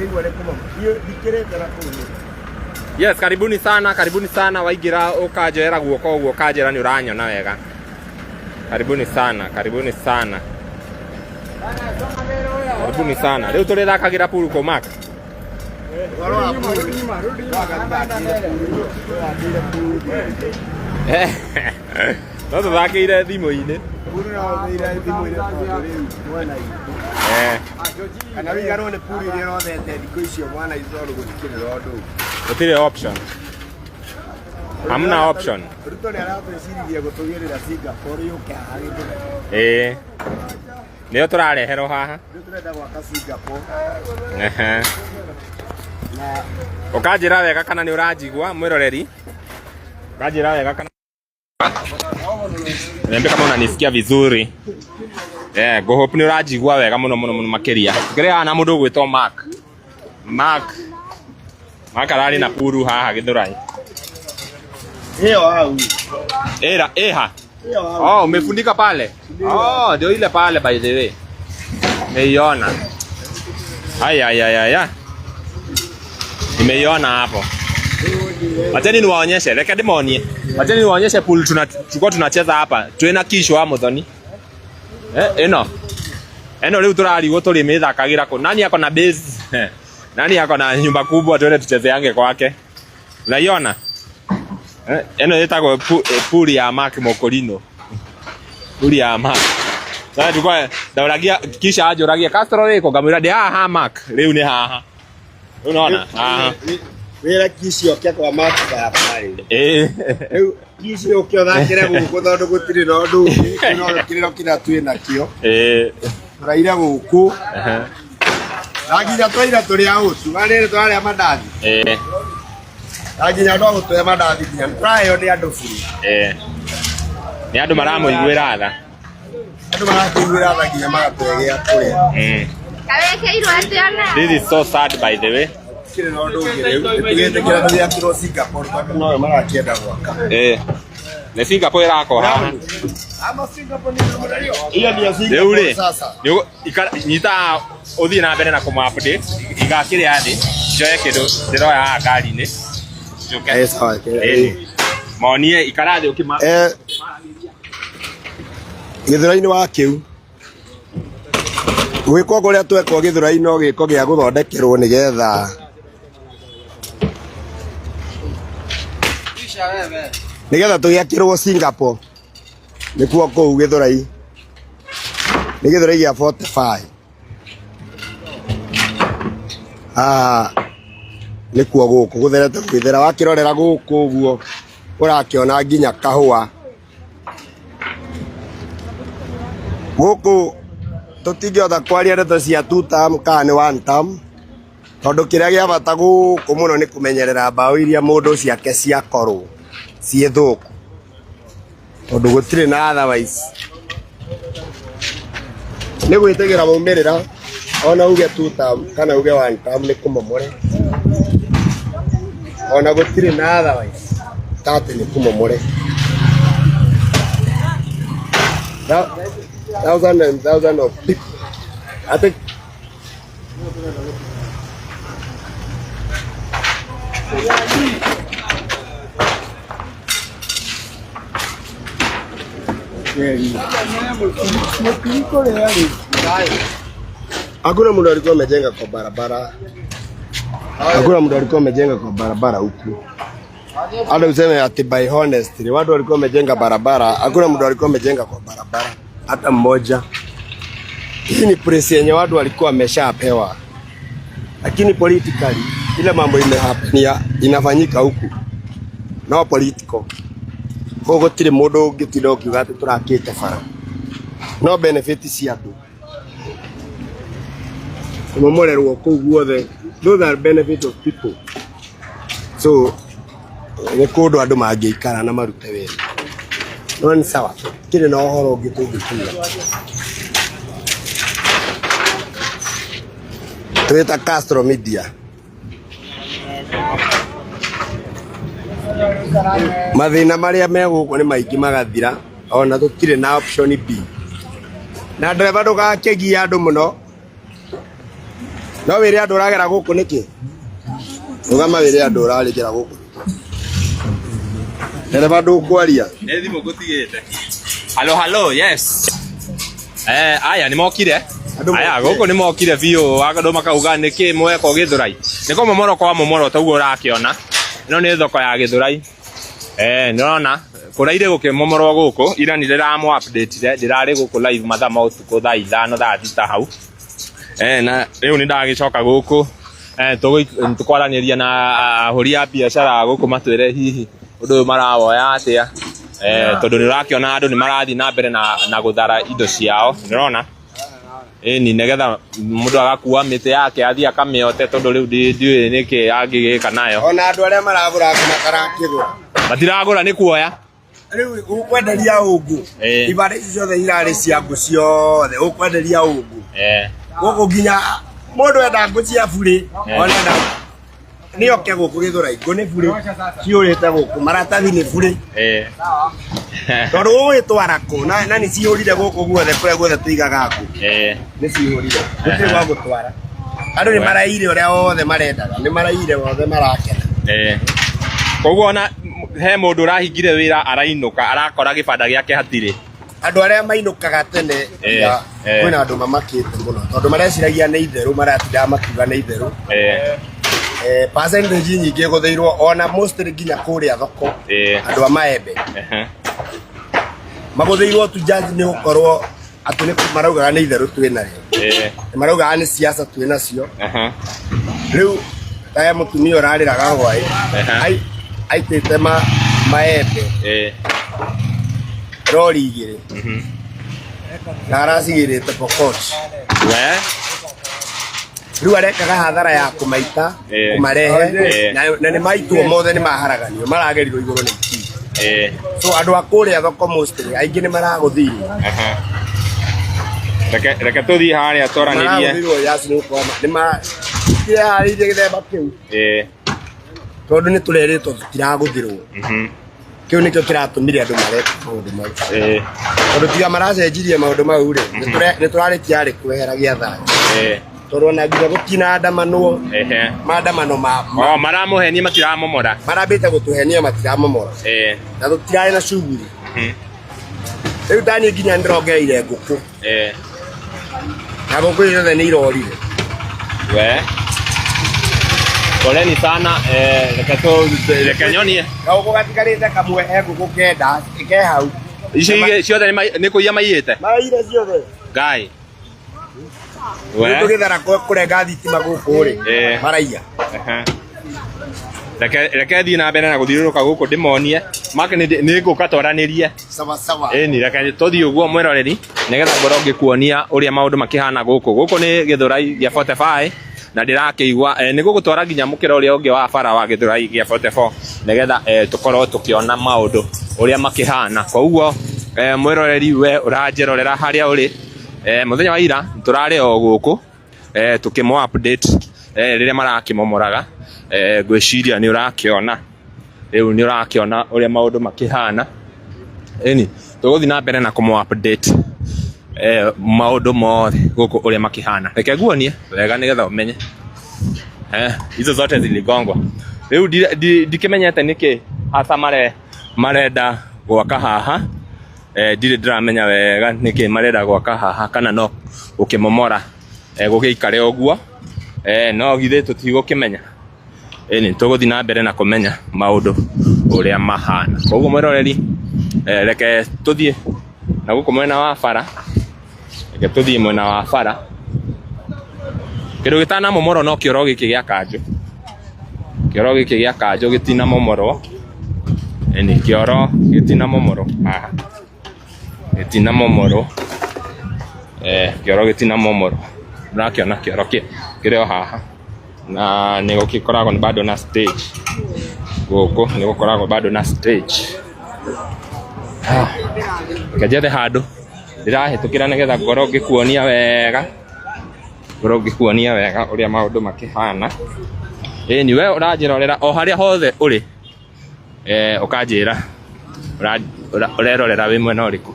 Ndĩraigua nĩ kũma. Niĩ ndikĩrĩte na kũu nĩ. Yes, karibuni sana, karibuni sana waingĩra ũkanjoera guoko ũguo ũkanjĩra nĩ ũranyona wega. Karibuni sana, karibuni sana. Karibuni sana. Rĩu tũrĩthakagĩra pool kũ Mark? Ũhoro wa pool. Twagathakĩire pool. Twathakĩire pool. No tũthakĩire thimũ-inĩ. Pool no ũthĩire thimũ-inĩ tondũ rĩu mwena itũ. Eh, Kana wĩiganwo nĩ pool iria ũrothete thikũ icio mwana itũ tondũ gũtikĩrĩ na ũndũ ũngĩ. gũtirĩ option. Hamna option. Ruto nĩ aratwĩciririe gũtũgĩrĩra Singapore yũke haha Gĩthũrai. Ĩĩ. Nĩyo tũrareherwo haha. Rĩu tũrenda gwaka Singapore Ehe. na Ũkanjĩra wega kana nĩ ũranjigua mwĩroreri? Ũkanjĩra wega kana Niambie kama unanisikia vizuri. Eh, go hope nĩ ũranjigua wega mũno mũno mũno makĩria. Tukĩrĩ haha na mũndũ ũgwĩtwo Mark. Mark. Mark ararĩ na puru haha Gĩthũrai. ĩyo hau. Ĩra, ĩha. Ĩyo hau. Oh, umefunika pale? Oh, ndio ile pale by the way. Nimeiona. Aya aya aya aya. Nimeiona hapo. Wacheni niwaonyeshe, reke ndimonie. Wacheni niwaonyeshe pool tuna tulikuwa tunacheza hapa. Twina kisho wa muthoni. Eh, ĩno. Ĩno rĩu tũrarigwo tũrĩmĩthakagĩra kũ. Nani ako na base? Nani ako na nyumba kubwa twende tuchezeange kwake? Unaiona? Eh, ĩno ĩtagwo pool ya Mark Mokorino. Pool ya Mark. Sasa tulikuwa ndauragia kisha anjũragia Castro rĩkũ ngamwĩra ndĩ haha Mark. Rĩu nĩ haha. Unaona? Haha. Wĩra kici oke kwa Mark barabara rĩu. Eh. Rĩu kici ũke ũthakĩre gũkũ tondũ gũtirĩ na ũndũ ũngĩ no kĩrĩro kĩrĩa twĩ nakĩo. Eh. Tũraire gũkũ Aha. na nginya twaira tũrĩ ahũtu marĩrĩ twarĩa mandathi Eh. na nginya andũ a gũtũhe mandathi nginya tũraheo nĩ andũ buru Eh. Nĩ andũ maramũiguĩra tha. andũ maratũiguĩra tha nginya magatũhe gĩa kũrĩa Kawĩkĩirwo atĩa na? This is so sad by the way. Gũtirĩ na ũndũ ũngĩ rĩu nĩtũgĩtĩkĩra tũgĩakĩrwo Singapore tondũ noyo marakĩenda gwaka Eh. Nĩ Singapore ĩrakwo haha. Ama Singapore ni hiyo ndio Rĩu Singapore rĩ, sasa nĩ nyita ũthiĩ na mbere na kũma update igakĩrĩa thĩ njoe kĩndũ ndĩroya haha ngari-inĩ njũke. Eh, sawa, Eh, monie ikara thĩ ũkĩma eh gĩthũrai-inĩ wa kĩu gwĩkwo kũrĩa twekwo gĩthũrai no gĩko gĩa gũthondekerwo nĩgetha nĩgetha tũgĩakĩrwo Singapore nĩkuo kũu gĩthũrai nĩ gĩthũrai gĩa 45 haha nĩkuo gũkũ gũtherete gwĩthera wakĩrorera gũkũ ũguo ũrakĩona nginya kahũa gũkũ tũtingĩhota kwaria ndeto cia two term kana nĩ one term tondũ kĩrĩa gĩa bata gũkũ mũno nĩ kũmenyerera mbaũ iria mũndũ ciake ciakorwo ciĩ thũku tondũ gũtirĩ na otherwise nĩ gwĩtĩkĩra maumĩrĩra ona uge two term kana uge one term nĩ kũmomore ona gũtirĩ na otherwise ta atĩ nĩ kũmomore thousand and thousand of people atĩ Hakuna mtu alikuwa amejenga kwa barabara. Hakuna mtu alikuwa amejenga kwa barabara huku. Hata useme ati by honestly, watu walikuwa wamejenga barabara, hakuna mtu alikuwa amejenga kwa barabara hata mmoja. Hii ni place yenye watu walikuwa wameshapewa, lakini politically ile mambo imehappen inafanyika huku no political. Koguo gũtirĩ mũndũ ũngĩtinda ũkiuga atĩ tũrakĩte bara, no benefit cia andũ kũmomorerwo kũu guothe, those are benefit of people. So nĩ kũndũ andũ mangĩikara na marute wĩra. No nĩ sawa, tũtirĩ na ũhoro ũngĩ tũngĩkiuga. Twĩta Castro Media. Mathĩna marĩa me gũkũ nĩ maingĩ magathira ona tũtirĩ na option B. Na ndereba ndũgakĩgie andũ mũno. No wĩre andũ ũragera gũkũ nĩkĩ? Rũgama wĩre andũ ũrarĩkĩra gũkũ. Ndereba ndũkwaria. Nĩ thimũ ngũtigĩte. Hello, hello, yes. Aya nĩ mokire. Andũ Aya mokire. gũkũ nĩ mokire biũ andũ makauga nĩkĩ mweka Gĩthũrai. Nĩ kũmomorwo kwa momorwo ta ũguo ũrakĩona. Ĩno nĩ thoko ya Gĩthũrai. Nĩ ũrona kũraire gũkĩmomorwo gũkũ ira nĩ ndĩramũ update ndĩrarĩ gũkũ live mathaa ma ũtukũ thaa 5 thaa 6 hau. Na rĩu nĩ ndagĩcoka gũkũ tũkwaranĩria na ahũri a biacara gũkũ matwĩre hihi ũndũ ũyũ marawoya atĩa tondũ nĩ ũrakĩona andũ nĩ marathiĩ na mbere na gũthara indo ciao nĩ ũrona ĩni nĩgetha mũndũ agakua mĩtĩ yake athiĩ akamĩote tondũ rĩu ndiũĩ nĩkĩ angĩgĩka nayo. Ona andũ arĩa maragũra matarakĩgũra. Matiragũra nĩ kuoya. Rĩu ũkwenderia ũngũ. Ibanda ici ciothe irarĩ cia ngũ ciothe ũkwenderia ũngũ. Gũkũ nginya mũndũ enda ngũ cia burĩ ona enda nĩ oke gũkũ Gĩthũrai ngũ nĩ burĩ ciũrĩte gũkũ maratathi nĩ burĩ tondũ ũgũgĩtwara kũ na nĩ cihũrire gũkũ guothe kũrĩa guothe tũigaga ngũ nĩ cihũrire gũtirĩ gwa gũtwara. Andũ nĩ maraire ũrĩa othe marendaga nĩ maraire othe marakena. Koguo ona he mũndũ ũrahingire wĩra arainũka arakora gĩbanda gĩake hatirĩ. Andũ arĩa mainũkaga tene kwĩna andũ mamakĩte mũno tondũ mareciragia nĩ itherũ maratindaga makiuga nĩ itherũ. Percentage nyingĩ ĩgũthĩirwo ona mostly nginya kũrĩa thoko andũ a maembe magũthĩirwo tu judge nĩ gũkorwo atĩ nĩ maraugaga nĩ itherũ twĩ narĩo. Nĩ maraugaga nĩ siasa twĩ nacio. Rĩu ta mũtumia ũrarĩraga hwaĩ aitĩte maembe rori igĩrĩ na aracigĩrĩte Pokot. Rĩu arekaga hathara ya kũmaita kũmarehe na nĩ maitwo mothe nĩ maharaganio maragerirwo igũrũ nĩ itinga. So andũ a kũrĩa thoko mostly aingĩ nĩ maragũthirwo. Reke tũthiĩ harĩa twaranĩrie. Maragũthirwo yaci nĩ gũkorwo nĩ matirarĩirie gĩthemba kĩu. Tondũ nĩ tũrerĩtwo tũtiragũthirwo. Kĩu nĩkĩo kĩratũmire andũ mareka maũndũ mau. Tondũ tiga maracenjirie maũndũ mau rĩ, nĩ tũrarĩkia kwehera gĩa thayũ. Tondũ ona nginya gũtinaandamanwo maandamano ma maramũhenia matiramomora. Marambĩte gũtũhenia matiramomora. Na tũtirarĩ na shughuli. Rĩu taniĩ nginya nĩndĩrongereire ngũkũ. Na ngũkũ ciothe nĩ irorire. Poleni sana reke nyonie. Gagũkũ gatigarĩte kamwe he ngũkũ kenda ke hau. Icio ciothe nĩ kũiya maiyĩte? Maraiyire ciothe. Ngai. Rĩu tũgĩthara kũrenga thitima gũkũ rĩ, maraiya. Reke thiĩ na mbere na gũthiũrũrũka gũkũ ndĩmonie. Mark nĩ ngũka twaranĩrie. Sawa sawa. Ĩni reke tũthiĩ ũguo mwĩroreri nĩgetha ngorwo ngĩkuonia ũrĩa maũndũ makĩhana gũkũ. Gũkũ nĩ Gĩthũrai gĩa 45 na ndĩrakĩigua nĩ gũgũtwara nginya mũkĩra ũrĩa ũngĩ wa bara wa Gĩthũrai gĩa 44 nĩgetha tũkorwo tũkĩona maũndũ ũrĩa makĩhana. Koguo mwĩroreri we ũranjĩrorera harĩa ũrĩ mũthenya wa ira tũrarĩ o gũkũ tũkĩmũ update rĩrĩa marakĩmomoraga ngwĩciria nĩ ũrakĩona rĩu nĩ ũrakĩona ũrĩa maũndũ makĩhana. Ĩni tũgũthiĩ na mbere na kũmũ update maũndũ mothe gũkũ ũrĩa makĩhana. Reke nguonie wega nĩgetha ũmenye. Hizo zote ziligongwa. Rĩu ndikĩmenyete nĩkĩ hasa marenda gwaka haha. Ndirĩ ndĩramenya wega nĩkĩ marenda gwaka haha kana no gũkĩmomora gũgĩikare ũguo. No githĩ tũtigũkĩmenya. Ĩni tũgũthiĩ na mbere na kũmenya maũndũ ũrĩa mahana. Koguo mwĩroreri reke tũthiĩ na gũkũ mwena wa bara. Reke tũthiĩ mwena wa bara. Kĩndũ gĩtanamomorwo no kĩoro gĩkĩ gĩa kanjũ. Kĩoro gĩkĩ gĩa kanjũ gĩtinamomorwo. Ĩni kĩoro gĩtinamomorwo haha. Gĩtinamomorwo. Kĩoro gĩtinamomorwo. Ũrakĩona kĩoro kĩrĩ o haha. Na nĩ gũgĩkoragwo bado na stage. Gũkũ nĩ gũkoragwo bado na stage. Reke njethe handũ ndĩrahĩtũkĩra nĩgetha ngorwo ngĩkuonia wega. Ngorwo ngĩkuonia wega ũrĩa maũndũ makĩhana. Ĩni we ũranjĩrorera o harĩa hothe ũrĩ. Ũkanjĩra ũrerorera wĩ mwena ũrĩkũ.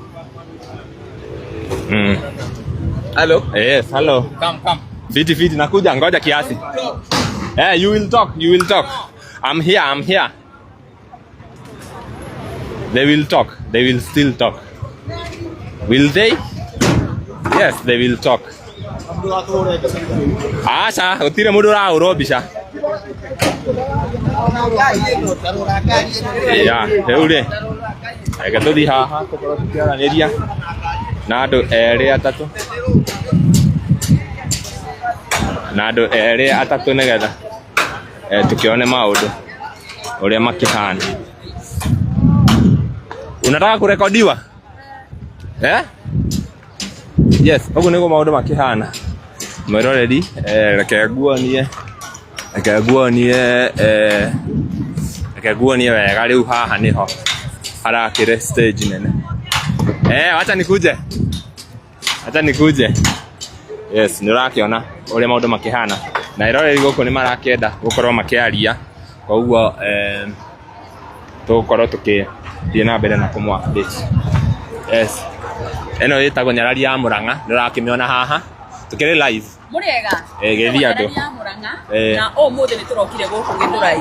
Hello. Yes, hello. Come, come. Fiti fiti, nakuja, ngoja kiasi. Eh, you will talk, you will talk. I'm here, I'm here. They will talk. They will still talk. Will they? Yes, they will talk. Aca, gũtirĩ mũndũ ũrahũrwo mbica. Ya, rĩu rĩ, reke tũthiĩ haha tũkorwo tũkĩaranĩria na andũ erĩ atatũ na andũ erĩ atatũ nĩgetha tũkĩone maũndũ ũrĩa makĩhana. Unataka kurekodiwa? Eh? Yes, ũguo nĩguo maũndũ makĩhana. Mwĩroreri, reke nguonie, reke nguonie, reke nguonie wega rĩu haha nĩho harakĩrĩ stage nene. Eh, wacha nikuje. Wacha nikuje. Yes, nĩ ũrakĩona ũrĩa maũndũ makĩhana. Na eroreri gũkũ nĩ marakĩenda gũkorwo makĩaria, koguo tũgũkorwo tũkĩthiĩ na mbere na kũmũ update. Yes. Ĩno ĩtagwo Nyarari ya Mũrang'a, nĩ ũrakĩmĩona haha. Tũkĩrĩ live. Mũrĩega. Gĩthiĩ andũ. Nyarari ya Mũrang'a. Eh. Na ũmũthĩ nĩ tũrokire gũkũ Gĩthũrai.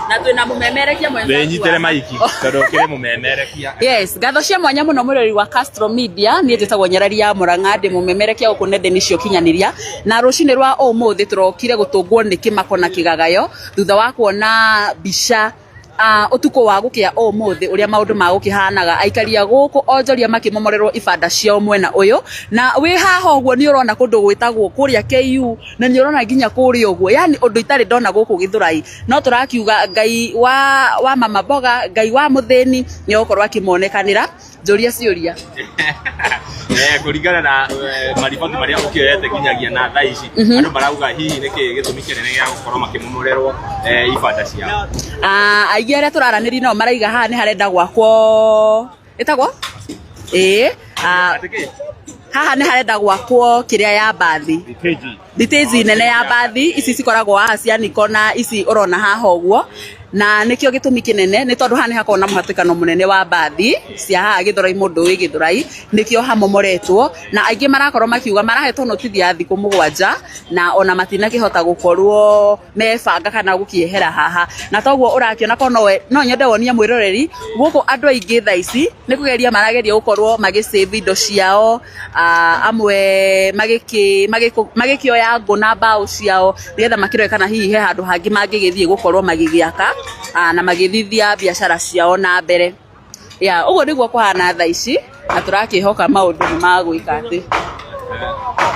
Na twĩna mũmemerekia mwenzangu. Wĩnyitĩre maiki tondũ ũkĩrĩ mũmemerekia. Yes, ngatho cia mwanya mũno mwĩroreri wa Castro Media. Niĩ njĩtagwo Nyarari ya Mũrang'a, ndĩ mũmemerekia gũkũ nenda-inĩ cia ũkinyanĩria. Na rũcinĩ rwa ũmũthĩ tũrokire gũtũngwo nĩ kĩmako na kĩgagayo thutha wa kuona mbica ũtukũ wa gũkĩa ũmũthĩ ũrĩa maũndũ magũkĩhanaga. Aikari a gũkũ onjoria makĩmomorerwo ibanda ciao mwena ũyũ, na wĩ haha ũguo nĩ ũrona kũndũ gwĩtagwo kũrĩa KU, na nĩ ũrona nginya kũrĩa ũguo, yani ũndũ itarĩ ndona gũkũ Gĩthũrai. No tũrakiuga Ngai wa mama mboga, Ngai wa mũthĩni nĩ egũkorwo akĩmonekanĩra. Njũria ciũria. Kũringana na mariboti marĩa ũkĩoyete nginyagia na thaa ici, andũ marauga hihi nĩkĩ gĩtũmi kĩnene gĩa gũkorwo makĩmomorerwo ibanda ciao? Aingĩ arĩa tũraranĩria nao maraiga haha nĩ harenda gwakwo, ĩtagwo ĩĩ, haha nĩ harenda gwakwo kĩrĩa ya mbathi, thitĩnji nene ya mbathi ici cikoragwo haha cia Niko na ici ũrona haha ũguo. Na nĩkĩo gĩtũmi kĩnene nĩ tondũ haha nĩ hakoragwo na mũhatĩkano mũnene wa mbathi cia haha Gĩthũrai, mũndũ wĩ Gĩthũrai nĩkĩo hamomoretwo. Na aingĩ marakorwo makiuga marahetwo notithi ya thikũ 7 na ona matinakĩhota gũkorwo mebanga kana gũkĩehera haha. Na toguo ũrakĩona ko no nyende wonie mwĩroreri gũkũ andũ aingĩ thaa ici nĩ kũgeria marageria gũkorwo magĩ save indo ciao, amwe magĩkĩoya ngũ na mbaũ ciao nĩgetha makĩrore kana hihi he handũ hangĩ mangĩgĩthiĩ gũkorwo magĩgĩaka, na magĩthithia biacara ciao na mbere. Ya, ũguo nĩguo kũhana thaa ici, na tũrakĩhoka maũndũ nĩ magwĩka atĩ.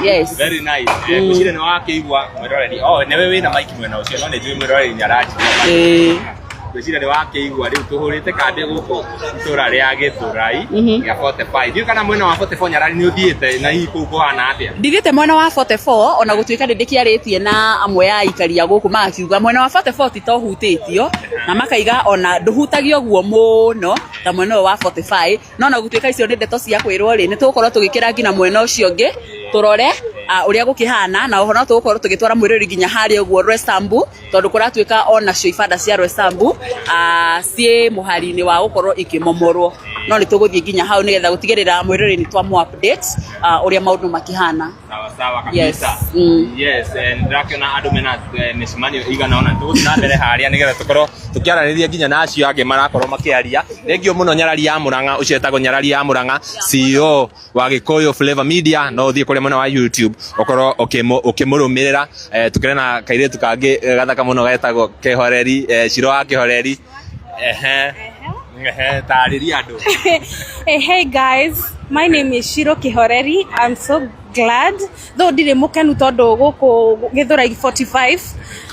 Yes. Very nice. Ngwĩciria nĩ wakĩigua mwĩroreri. Oh, nĩwe wĩna mic mwena ũcio, no nĩ njũĩ mwĩroreri nĩ aranjigua. Ngwĩciria nĩ wakĩigua rĩu tũhũrĩte kambĩ gũkũ itũra rĩa Gĩthũrai gĩa 45. Ndiũĩ kana mwena wa 44 Nyarari nĩ ũthiĩte, na hihi kũu kũhana atĩa? Ndithiĩte mwena wa 44, ona gũtuĩka nĩ ndĩkĩarĩtie na amwe a aikari a gũkũ magakiuga mwena wa 44 ti ta ũhutĩtio, na makaiga ona ndũhutagio ũguo mũno ta mwena ũyũ wa 45. No na gũtuĩka icio nĩ ndeto cia kwĩrwo rĩ, nĩ tũgũkorwo tũgĩkĩra nginya mwena ũcio ũngĩ tũrore ũrĩa gũkĩhana, na oho no tũgũkorwo tũgĩtwara mwĩrori nginya harĩa ũguo Roysambu, tondũ kũratuĩka onacio ibanda cia Roysambu ciĩ mũhari-inĩ wa gũkorwo ikĩmomorwo. No nĩ tũgũthiĩ nginya hau nĩgetha gũtigĩrĩra mwĩrori nĩ twamũ update ũrĩa maũndũ makĩhana. Sawa sawa kabisa. Yes. Yes, ndĩrakĩona andũ mena mĩcemanio ĩigana ũna. Tũgũthiĩ na mbere harĩa nĩgetha tũkorwo tũkĩaranĩria nginya na acio angĩ marakorwo makĩaria. Thengiũ mũno Nyarari ya Mũrang'a, ũcio etagwo Nyarari ya Mũrang'a, CEO wa Gĩkũyũ Flavor Media. No ũthiĩ kũrĩa mwena wa YouTube ũkorwo ũkĩmũrũmĩrĩra. Tũkĩrĩ na kairĩtu kangĩ gathaka mũno getagwo Kĩhoreri, Ciro wa Kĩhoreri. Ehe. Ehe, tarĩria andũ. Hey, hey guys, my name is Shiro Kihoreri. I'm so glad though ndirĩ mũkenu tondũ gũkũ Gĩthũrai 45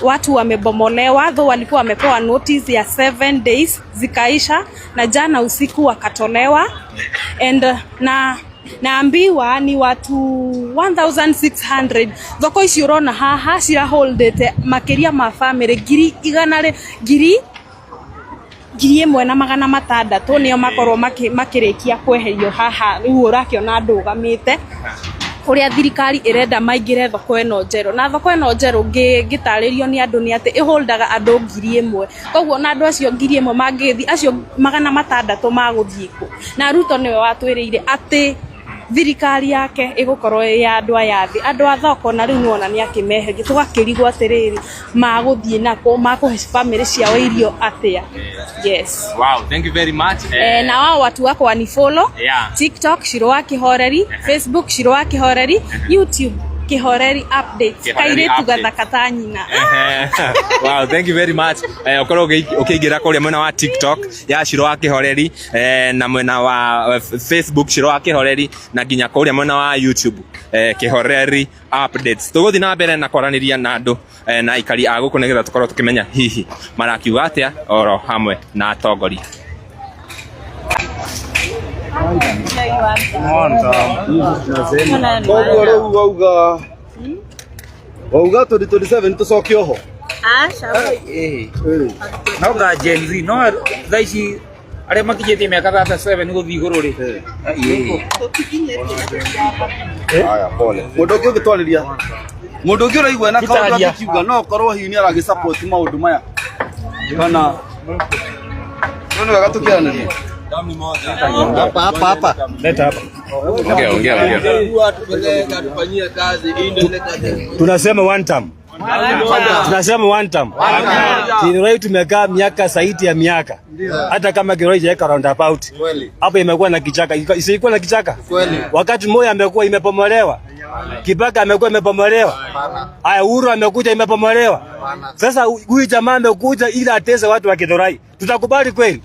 watu wamebomolewa, though walikuwa wamepewa notice ya 7 days zikaisha, na jana usiku wakatolewa. And na naambiwa ni watu 1600. Thoko ici ũrona haha ciraholdete makĩria ma family ngiri igana ngiri 1600 nĩo makorwo makĩrĩkia kweherio haha. Rĩu ũrakĩona ndũgamĩte ũrĩa thirikari ĩrenda maingĩre thoko ĩno njerũ, na thoko ĩno njerũ ngĩtarĩrio nĩ andũ nĩ atĩ ĩholdaga andũ 1000. Koguo na andũ acio 1000 mangĩthiĩ, acio 600 magũthiĩ kũ? Na Ruto nĩwe watwĩrĩire atĩ Thirikari yake ĩgũkorwo ĩ ya andũ aya thĩ, andũ a thoko, na rĩu nĩwona nĩ akĩmeheria. Tũgakĩrigwo atĩrĩrĩ, magũthiĩ nakũ, makũhe bamĩrĩ ciao irio atĩa? Yes. Wow, thank you very much. Na wao watu wako wanifollow. TikTok Shiro wa Kihoreri, Facebook Shiro wa Kihoreri, YouTube Kihoreri Updates. Kihoreri Kairĩtu Updates. gathaka ta nyina. Wow, thank you very much. Ukorwo ũkĩingĩra kũrĩa mwena wa TikTok ya Shiro wa Kihoreri, na mwena wa Facebook Shiro wa Kihoreri, na nginya kũrĩa mwena wa YouTube, Kihoreri Updates. Tũgũthiĩ na mbere na kwaranĩria na andũ, na aikari a gũkũ, nĩgetha tũkorwo tũkĩmenya hihi marakiuga atĩa oro hamwe na atongoria. Koguo rĩu wauga 2027 tũcoke oho. No ga Gen Z no thaa ici arĩa makinyĩtie mĩaka 37 gũthiĩ igũrũ rĩ. Haya, pole. Mũndũ ũngĩ ũngĩtwarĩria, mũndũ ũngĩ ũraigua na kaũndũ Gĩtaria. angĩkiuga, no korwo hihi nĩ aragĩ support maũndũ maya kana no nĩ wega tũkĩaranĩria. Hapa hapa hapa. Leta hapa. Ongea, ongea, ongea. Tunasema one term. Tunasema one term. Githurai tumekaa miaka zaidi ya miaka. Hata kama Githurai haijaweka roundabout. Hapo imekuwa na kichaka. Isikuwa na kichaka. Wakati Moi amekuwa imepomolewa. Kibaki amekuwa imepomolewa. Haya, Uhuru amekuja imepomolewa. Sasa huyu jamaa amekuja ili atese watu wa Githurai. Tutakubali kweli?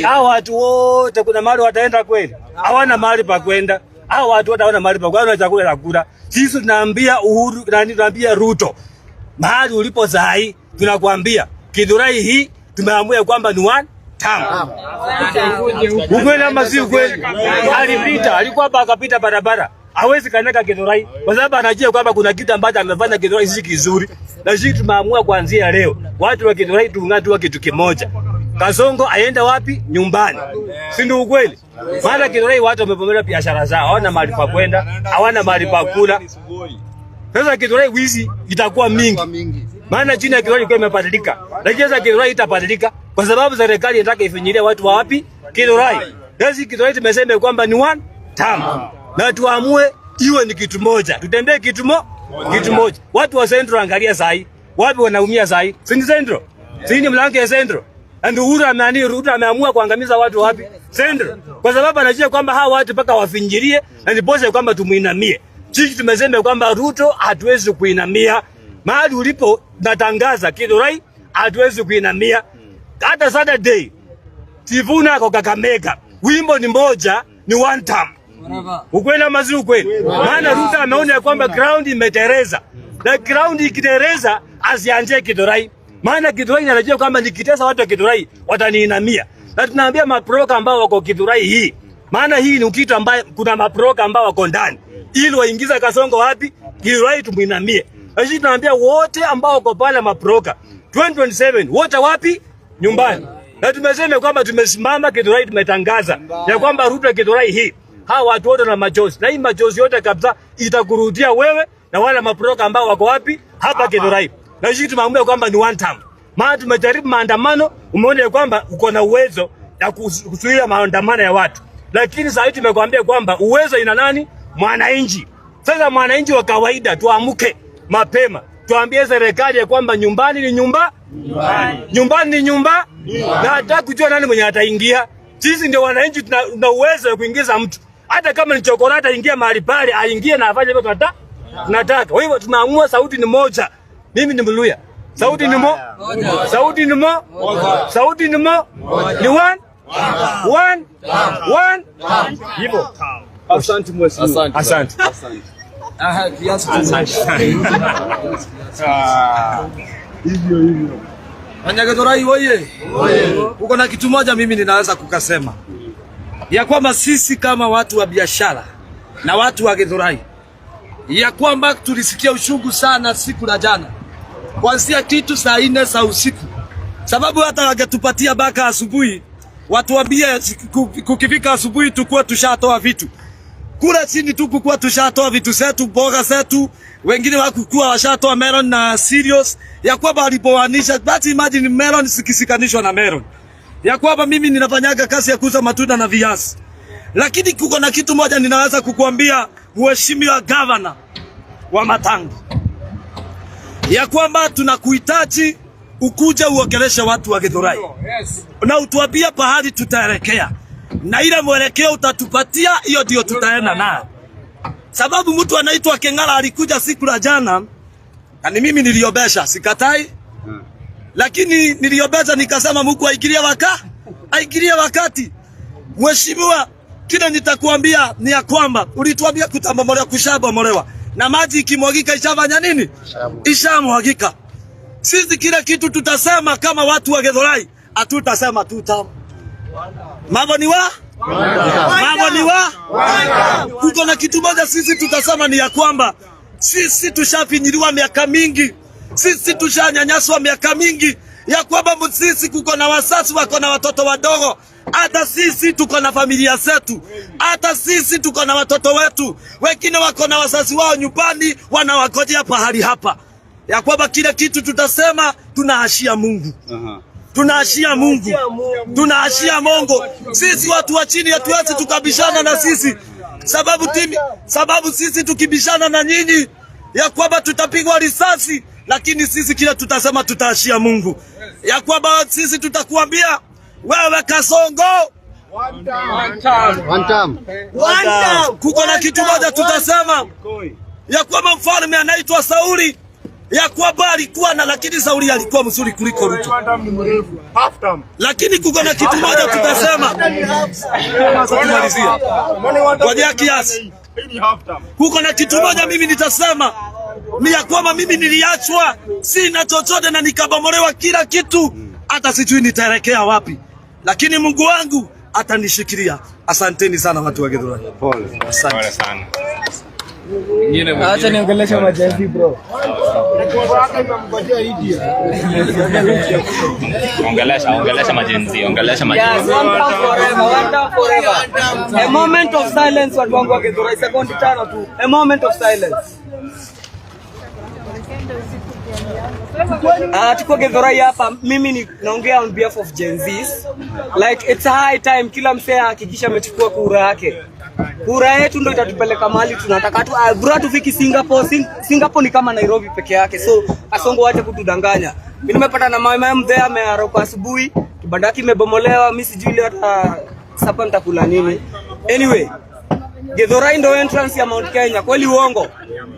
Hao watu wote kuna mahali wataenda kweli? Hawana mahali pa kwenda. Hao watu wote hawana mahali pa kwenda, hawana chakula cha kula. Sisi tunaambia Uhuru, nani, tunaambia Ruto, mahali ulipo sahi, tunakwambia Githurai hii tumeamua kwamba ni one term. Ukweli ama si ukweli? Alipita, alikuwa hapa akapita barabara. Hawezi kanyaga Githurai kwa sababu anajua kwamba kuna kitu ambacho amefanya Githurai si kizuri. Na sisi tumeamua kuanzia leo watu wa Githurai tuungane tuwe kitu kimoja. Kasongo aende wapi? Nyumbani. Si ndio ukweli? Maana Githurai watu wamepomolewa biashara zao, hawana mahali pa kwenda, hawana mahali pa kula. Sasa Githurai wizi itakuwa mingi. Maana jina ya Githurai ilikuwa imebadilika. Lakini sasa Githurai itabadilika kwa sababu serikali inataka ifinyilie watu wa wapi? Githurai. Sasa Githurai tumesema kwamba ni one term. Na tuamue iwe ni kitu moja. Tutembee kitu moja. Watu wa Central, angalia sahi. Wapi wanaumia sahi? Si ni Central? Si ni mlango ya Central? And Uhuru ameani, Ruto ameamua kuangamiza watu wapi? Central. Kwa sababu anajua kwamba hawa watu mpaka wafinjirie na ndiposa kwamba tumuinamie. Sisi tumesema kwamba Ruto hatuwezi kuinamia. Mahali ulipo natangaza Githurai hatuwezi kuinamia. Hata Saturday Sifuna kwa Kakamega. Wimbo ni moja, ni one term. Ukweli ama si ukweli? Maana Ruto ameona ya kwamba ground imetereza. Na ground ikitereza asianzie Githurai. Maana Githurai anajua kwamba nikitesa watu wa Githurai wataniinamia. Na tunaambia mabroka ambao wako Githurai hii. Maana hii ni kitu ambaye kuna mabroka ambao wako ndani. Ili waingiza Kasongo wapi? Githurai tumuinamie. Na sisi tunaambia wote ambao wako pale mabroka 2027 wote wapi? Nyumbani. Na tumesema kwamba tumesimama Githurai, tumetangaza ya kwamba Ruto Githurai hii, hawa watu wote na machozi, na hii machozi yote kabisa itakurudia wewe na wale mabroka ambao wako wapi? Hapa Githurai. Na sisi tumeamua kwamba ni one term. Maana tumejaribu maandamano, umeona ya kwamba uko na uwezo ya kuzuia maandamano ya watu. Lakini sasa hivi tumekwambia kwamba uwezo ina nani? Mwananchi. Sasa mwananchi wa kawaida tuamke mapema. Tuambie serikali ya kwamba nyumbani ni nyumba, nyumbani, nyumbani ni nyumba, na hataki kujua nani mwenye ataingia. Sisi ndio wananchi, tuna uwezo wa kuingiza mtu. Hata kama ni chokolata aingie mahali pale, aingie na afanye hivyo tunataka. Kwa hivyo tumeamua sauti ni moja. Mimi ni Mluya. Sauti ni mo. Sauti ni mo. Sauti ni mo. Ni one. One. One. Hivyo. Asante mheshimiwa. Asante. Asante. Asante. Wanyagithurai oye! Uko na kitu moja mimi ninaweza kukasema ya kwamba sisi kama watu wa biashara na watu wa Githurai, ya kwamba tulisikia uchungu sana siku la jana kuanzia kitu saa 4 za usiku, sababu hata wangetupatia baka asubuhi, watuambie kukifika asubuhi tukuwa tushatoa vitu kule chini, tukukuwa tushatoa vitu zetu, mboga zetu, wengine wakukuwa washatoa melon na cereals, ya kwamba walipoanisha, but imagine melon zikishikanishwa na melon, ya kwamba mimi ninafanyaga kazi ya kuuza matunda na viazi, Lakini kuko na kitu moja ninaweza kukuambia Mheshimiwa Gavana wa Matangi, ya kwamba tunakuhitaji ukuje uongeleshe watu wa Githurai na utuambie pahali tutaelekea, na ile mwelekeo utatupatia, hiyo ndio tutaenda nayo. Sababu mtu anaitwa Keng'ara alikuja siku la jana, na ni mimi niliobesha, sikatai, lakini niliobesha nikasema Mungu aingilie aingilie wakati. Mheshimiwa, kile nitakuambia ni ya kwamba ulituambia kutabomolewa, kushabomolewa na maji ikimwagika ishafanya nini? Ishamwagika. Sisi kile kitu tutasema kama watu wa Githurai, hatutasema tutam. Mambo ni wa? Mambo ni wa? Kuko na kitu moja sisi tutasema ni ya kwamba sisi tushafinyiliwa miaka mingi, sisi tushanyanyaswa miaka mingi, ya kwamba sisi kuko na wasasi wako na watoto wadogo, hata sisi tuko na familia zetu, hata sisi tuko na watoto wetu, wengine wako na wazazi wao nyumbani wanawagojea pahali hapa, ya kwamba kile kitu tutasema tunaashia Mungu. Tunaashia Mungu, tunaashia Mungu. Sisi watu wa chini hatuwezi tukabishana na sisi sababu sisi tukibishana na nyinyi ya kwamba tutapigwa risasi, lakini sisi kile tutasema tutaashia Mungu, ya kwamba sisi tutakuambia wewe Kasongo, One term. kuko na kitu moja tutasema ya kwamba mfalme anaitwa Sauli, ya kwamba alikuwa na, lakini Sauli alikuwa mzuri kuliko Ruto. Lakini kuko na kitu moja tutasema, tumalizia ngojea kiasi. Kuko na kitu moja mimi nitasema ni ya kwamba mimi niliachwa sina chochote na nikabomolewa kila kitu, hata sijui nitaelekea wapi, lakini Mungu wangu atanishikilia. Asanteni sana watu wa Githurai. Pole Asante. sana. Acha niongeleshe majenzi bro. Ongelesha, ongelesha majenzi, ongelesha Yes, majenzi. one time forever, one time forever. A moment of silence watu wangu wa Githurai, sekondi 5 tu. A moment of silence. Tuko Githurai hapa, mimi ni naongea on behalf of Gen Zs. Like it's a high time kila msee ahakikisha amechukua kura yake. Kura yetu ndio itatupeleka mahali tunataka tu. Bro, hatufiki Singapore. Singapore ni kama Nairobi peke yake. So Kasongo wache kutudanganya. Mimi nimepata na mama mzee amearoka asubuhi, kibanda yake imebomolewa, mimi sijui leo hata sapa nitakula nini. Anyway, Githurai ndo entrance ya Mount Kenya. Kweli uongo?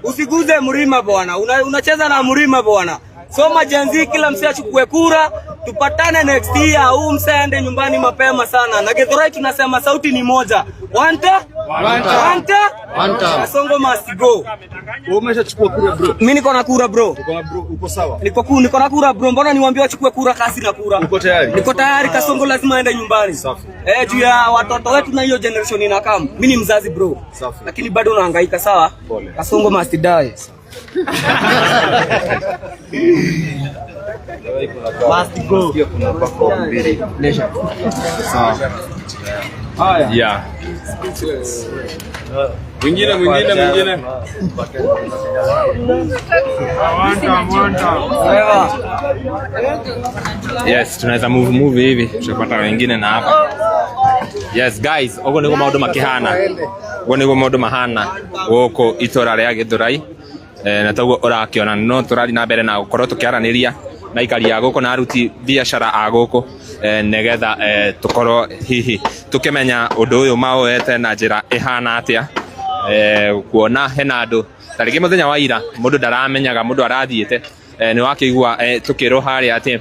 Usiguze mlima bwana. Unacheza na mlima bwana. So majenzi, kila msee achukue kura, tupatane next year. Huu msee aende nyumbani mapema sana. Na Githurai tunasema sauti ni moja. One term? One term. One term? One term. Kasongo must go. Umeshachukua kura bro? Mimi niko na kura bro. Uko na bro, uko sawa? Niko na kura bro. Mbona niwaambie wachukue kura kasi na kura? Uko tayari? Niko tayari. Kasongo lazima aende nyumbani. Safi. Juu ya watoto wetu na hiyo generation inakam. Mimi ni mzazi bro. Safi. Lakini bado nahangaika sawa? Pole. Kasongo must die. Must go. Kuna bako mbili. Sawa. Yeah. Mwingine, mwingine, mwingine. Yes, tunaweza move hivi tutapata wengine na hapa. Yes guys, ogo niguo maundu makihana, ogo niguo maundu mahana guku itura ria Githurai. Na toguo urakiona no turathi na mbere na gukorwo tukiaraniria na aikari a guku na aruti biacara a guku, nigetha tukorwo hihi tukimenya undu uyu mawoete na njira ihana atia. Kuona hena andu ta rĩngĩ mũthenya wa ira mũndũ ndaramenyaga, mũndũ arathiĩte, nĩ wakĩigua tukĩrwo harĩa atĩ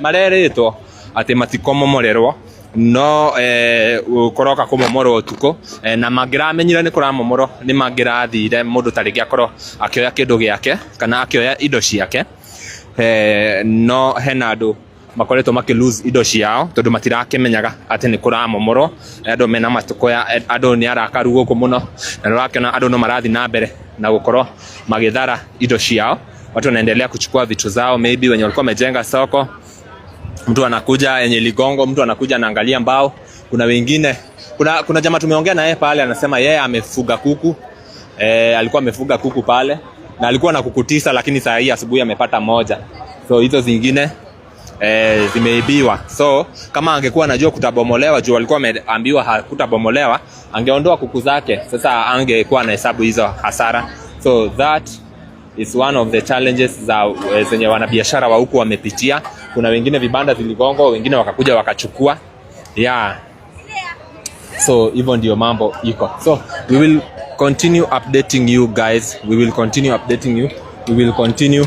marerĩtwo atĩ matikomomorerwo no kũroka kũmomorwo ũtukũ, na mangĩramenyire nĩ kũramomorwo nĩ mangĩrathire mũndũ ta rĩngĩ akorwo akĩoya kĩndũ gĩake kana akĩoya indo ciake. No hena andũ makoretwo makĩ lose indo ciao tondũ matirakimenyaga atĩ nĩ kũramomorwo. Andũ mena matukũya, andũ nĩ arakaru gũkũ mũno, na nĩ ũrakĩona andũ no marathiĩ na mbere na gũkorwo magĩthara indo ciao. Watu wanaendelea kuchukua vitu zao, maybe wenye walikuwa wamejenga soko, mtu anakuja yenye ligongo, mtu anakuja anaangalia mbao. Kuna wengine, kuna jamaa tumeongea na yeye pale, anasema yeye amefuga kuku, alikuwa amefuga kuku pale na alikuwa na kuku 9, lakini saa hii asubuhi amepata 1. So hizo zingine Zimeibiwa. So kama angekuwa anajua kutabomolewa, juu walikuwa wameambiwa hakutabomolewa, angeondoa kuku zake. Sasa angekuwa anahesabu hizo hasara. So that is one of the challenges za zenye wanabiashara wa huku wamepitia. Kuna wengine vibanda ziligongwa, wengine wakakuja wakachukua. Yeah. So hivyo ndio mambo iko. So we will continue updating you guys. We will continue updating you. We will continue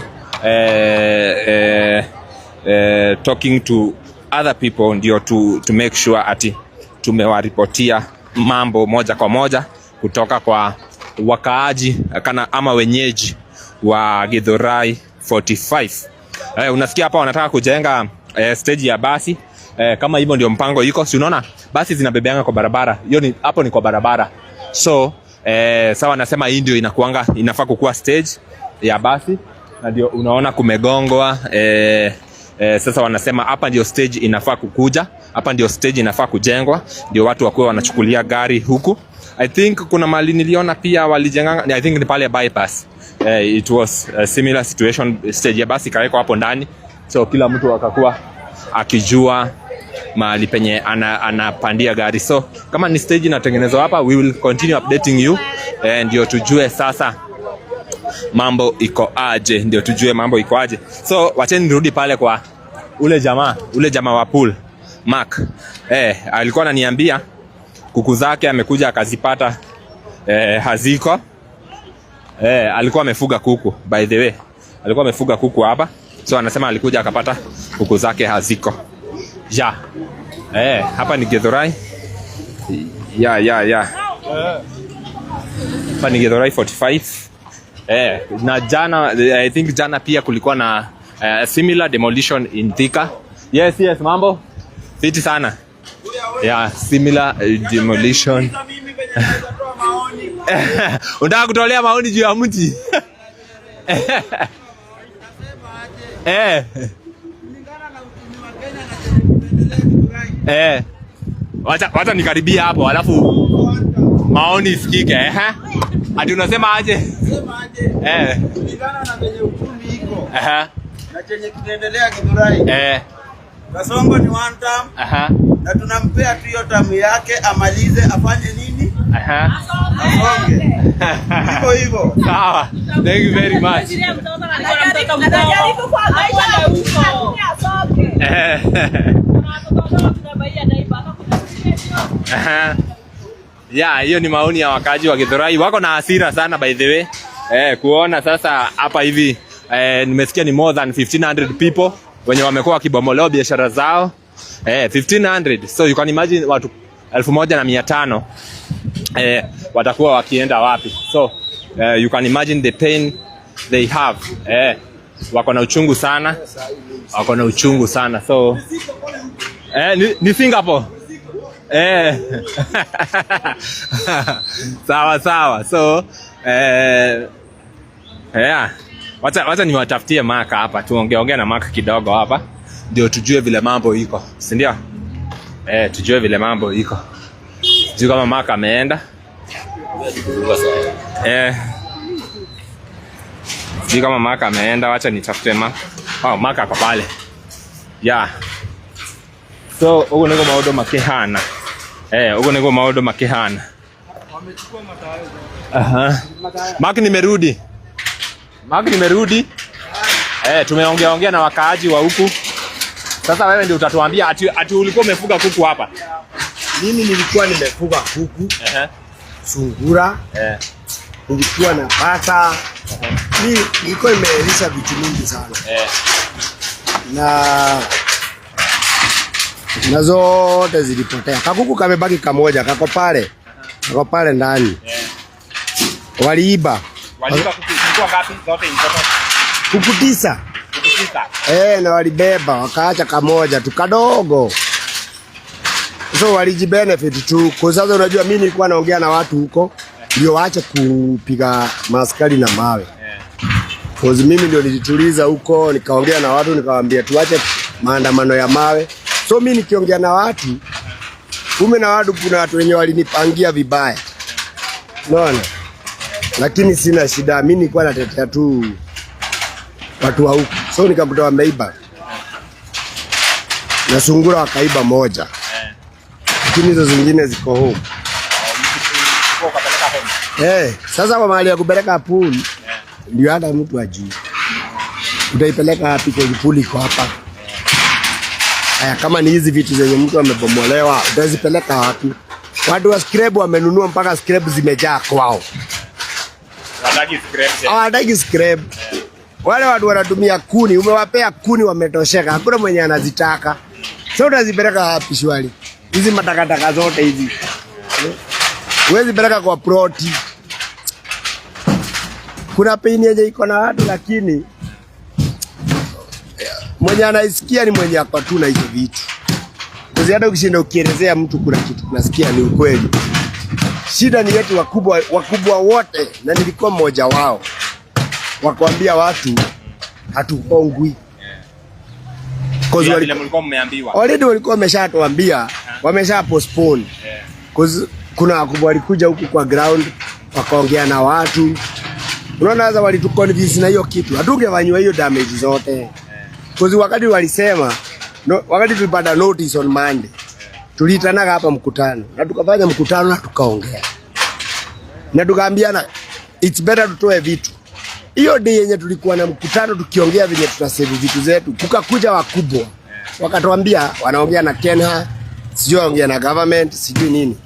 talking to other people ndio to make sure ati tumewaripotia mambo moja kwa moja kutoka kwa wakaaji kana ama wenyeji wa Githurai 45. Unasikia hapa wanataka kujenga stage ya basi. Kama hivyo ndio mpango iko, si unaona basi zinabebeanga kwa barabara. Hiyo ni hapo ni kwa barabara. So sawa, nasema hii ndio inakuanga inafaa kukuwa stage ya basi, na ndio unaona kumegongwa. Sasa wanasema hapa ndio stage inafaa kukuja, hapa ndio stage inafaa kujengwa, ndio watu wakuwe wanachukulia gari huku. I think kuna mahali niliona pia walijenga, I think ni pale bypass. It was a similar situation, stage ya basi ikawekwa hapo ndani, so kila mtu akakuwa akijua mahali penye anapandia gari. So kama ni stage inatengenezwa hapa, we will continue updating you, ndio tujue sasa mambo iko aje, ndio tujue mambo iko aje. So wacheni nirudi pale kwa ule jamaa wa pool Mark. Alikuwa ananiambia kuku zake amekuja akazipata haziko. Alikuwa amefuga kuku, by the way, alikuwa amefuga kuku hapa, so anasema alikuja akapata kuku zake haziko. Ja. Hapa ni Githurai. Ya. Hapa ni Githurai 45. Na jana, I think jana pia kulikuwa na similar demolition in Thika. Yes, mambo fiti sana. Yeah, similar demolition. Unataka kutolea maoni juu ya mti? Wacha nikaribia hapo alafu maoni isikike eh? Ati unasema aje? Kulingana na venye uchumi iko na chenye kinaendelea Githurai, Kasongo ni one term na tunampea tu hiyo term yake amalize, afanye nini, asonge hivyo hivyo. Sawa. Thank you very much. Anajaribu kuhangaisha huko. Yeah, hiyo ni maoni ya wakaji wa Githurai. Wako na hasira sana, by the way. Kuona sasa hapa hivi, nimesikia ni more than 1500 people wenye wamekuwa wakibomolewa biashara zao. 1500. So you can imagine watu 1500 watakuwa wakienda wapi? So you can imagine the pain they have. Wako na uchungu sana. Wako na uchungu sana. So ni Singapore. Sawa sawa. So yeah. Wacha niwatafutie Mark hapa, tuongee ongea na Mark kidogo hapa ndio tujue vile mambo iko, si ndio? Tujue vile mambo iko. Sijui kama Mark ameenda. Sijui kama Mark ameenda, wacha nitafute Mark. Oh, Mark ako pale. Yeah. So ugu niguo maundu makihana. Ugu niguo maundu makihana. Aha. Mark, nimerudi. Mark, nimerudi. Tumeongea ongea na wakaaji wa huku. Sasa wewe ndio utatuambia ati ulikuwa umefuga kuku hapa. Mimi nilikuwa nimefuga kuku, sungura, nilikuwa na bata. Mimi nilikuwa nimelisha vitu mingi sana. Na zote zilipotea. Kakuku kamebaki kamoja, kako pale ndani. Waliiba. Waliiba kuku zilikuwa ngapi zote in total? Kuku 9. Kuku 9. Na walibeba wakaacha kamoja tu kadogo. So walijibenefit tu. Kwa sasa unajua mimi nilikuwa naongea na watu huko ndio waache kupiga maaskari na mawe. Cause mimi ndio nilituliza huko, nikaongea na watu nikawaambia tuache maandamano ya mawe. So mimi nikiongea na watu, kumbe na watu kuna watu wenye walinipangia vibaya. Unaona? Lakini sina shida, mimi nilikuwa natetea tu watu wa huku. So nikakuta wameiba. Na sungura wakaiba moja. Lakini hizo zingine ziko home. Ukapeleka home. Sasa kwa mahali ya kupeleka pool ndio hata mtu ajui. Utaipeleka wapi kwa pool iko hapa? Haya, kama ni hizi vitu zenye mtu amebomolewa, utazipeleka wapi? Watu wa scrap wamenunua mpaka scrap zimejaa kwao. Wataki scrap. Hawataki scrap. Wale watu wanatumia kuni, umewapea kuni wametosheka, hakuna mwenye anazitaka. Sasa utazipeleka wapi shwari? Hizi matakataka zote hizi. Huwezi peleka kwa ploti. Kuna pain yenye iko na watu, lakini mwenye anaisikia ni mwenye ako tu na hizo vitu. Kwa hata ukishinda ukielezea mtu kuna kitu unasikia ni ukweli. Shida ni yetu wakubwa, wakubwa wote, na nilikuwa mmoja wao, wakwambia watu hatupongwi. Cause Vile mlikuwa mmeambiwa. Already walikuwa wameshatuambia, wamesha postpone. Cause kuna wakubwa walikuja huku kwa ground wakaongea na watu. Unaona sasa walituconvince na hiyo kitu. Hatungefanywa hiyo damage zote. Cause wakati walisema no, wakati tulipata notice on Monday, tuliitanaga hapa mkutano na tukafanya mkutano na tukaongea na tukaambiana it's better tutoe vitu. Hiyo day yenye tulikuwa na mkutano tukiongea venye tutasave vitu zetu, kukakuja wakubwa wakatuambia wanaongea na Kenha, sijui waongea na government, sijui nini.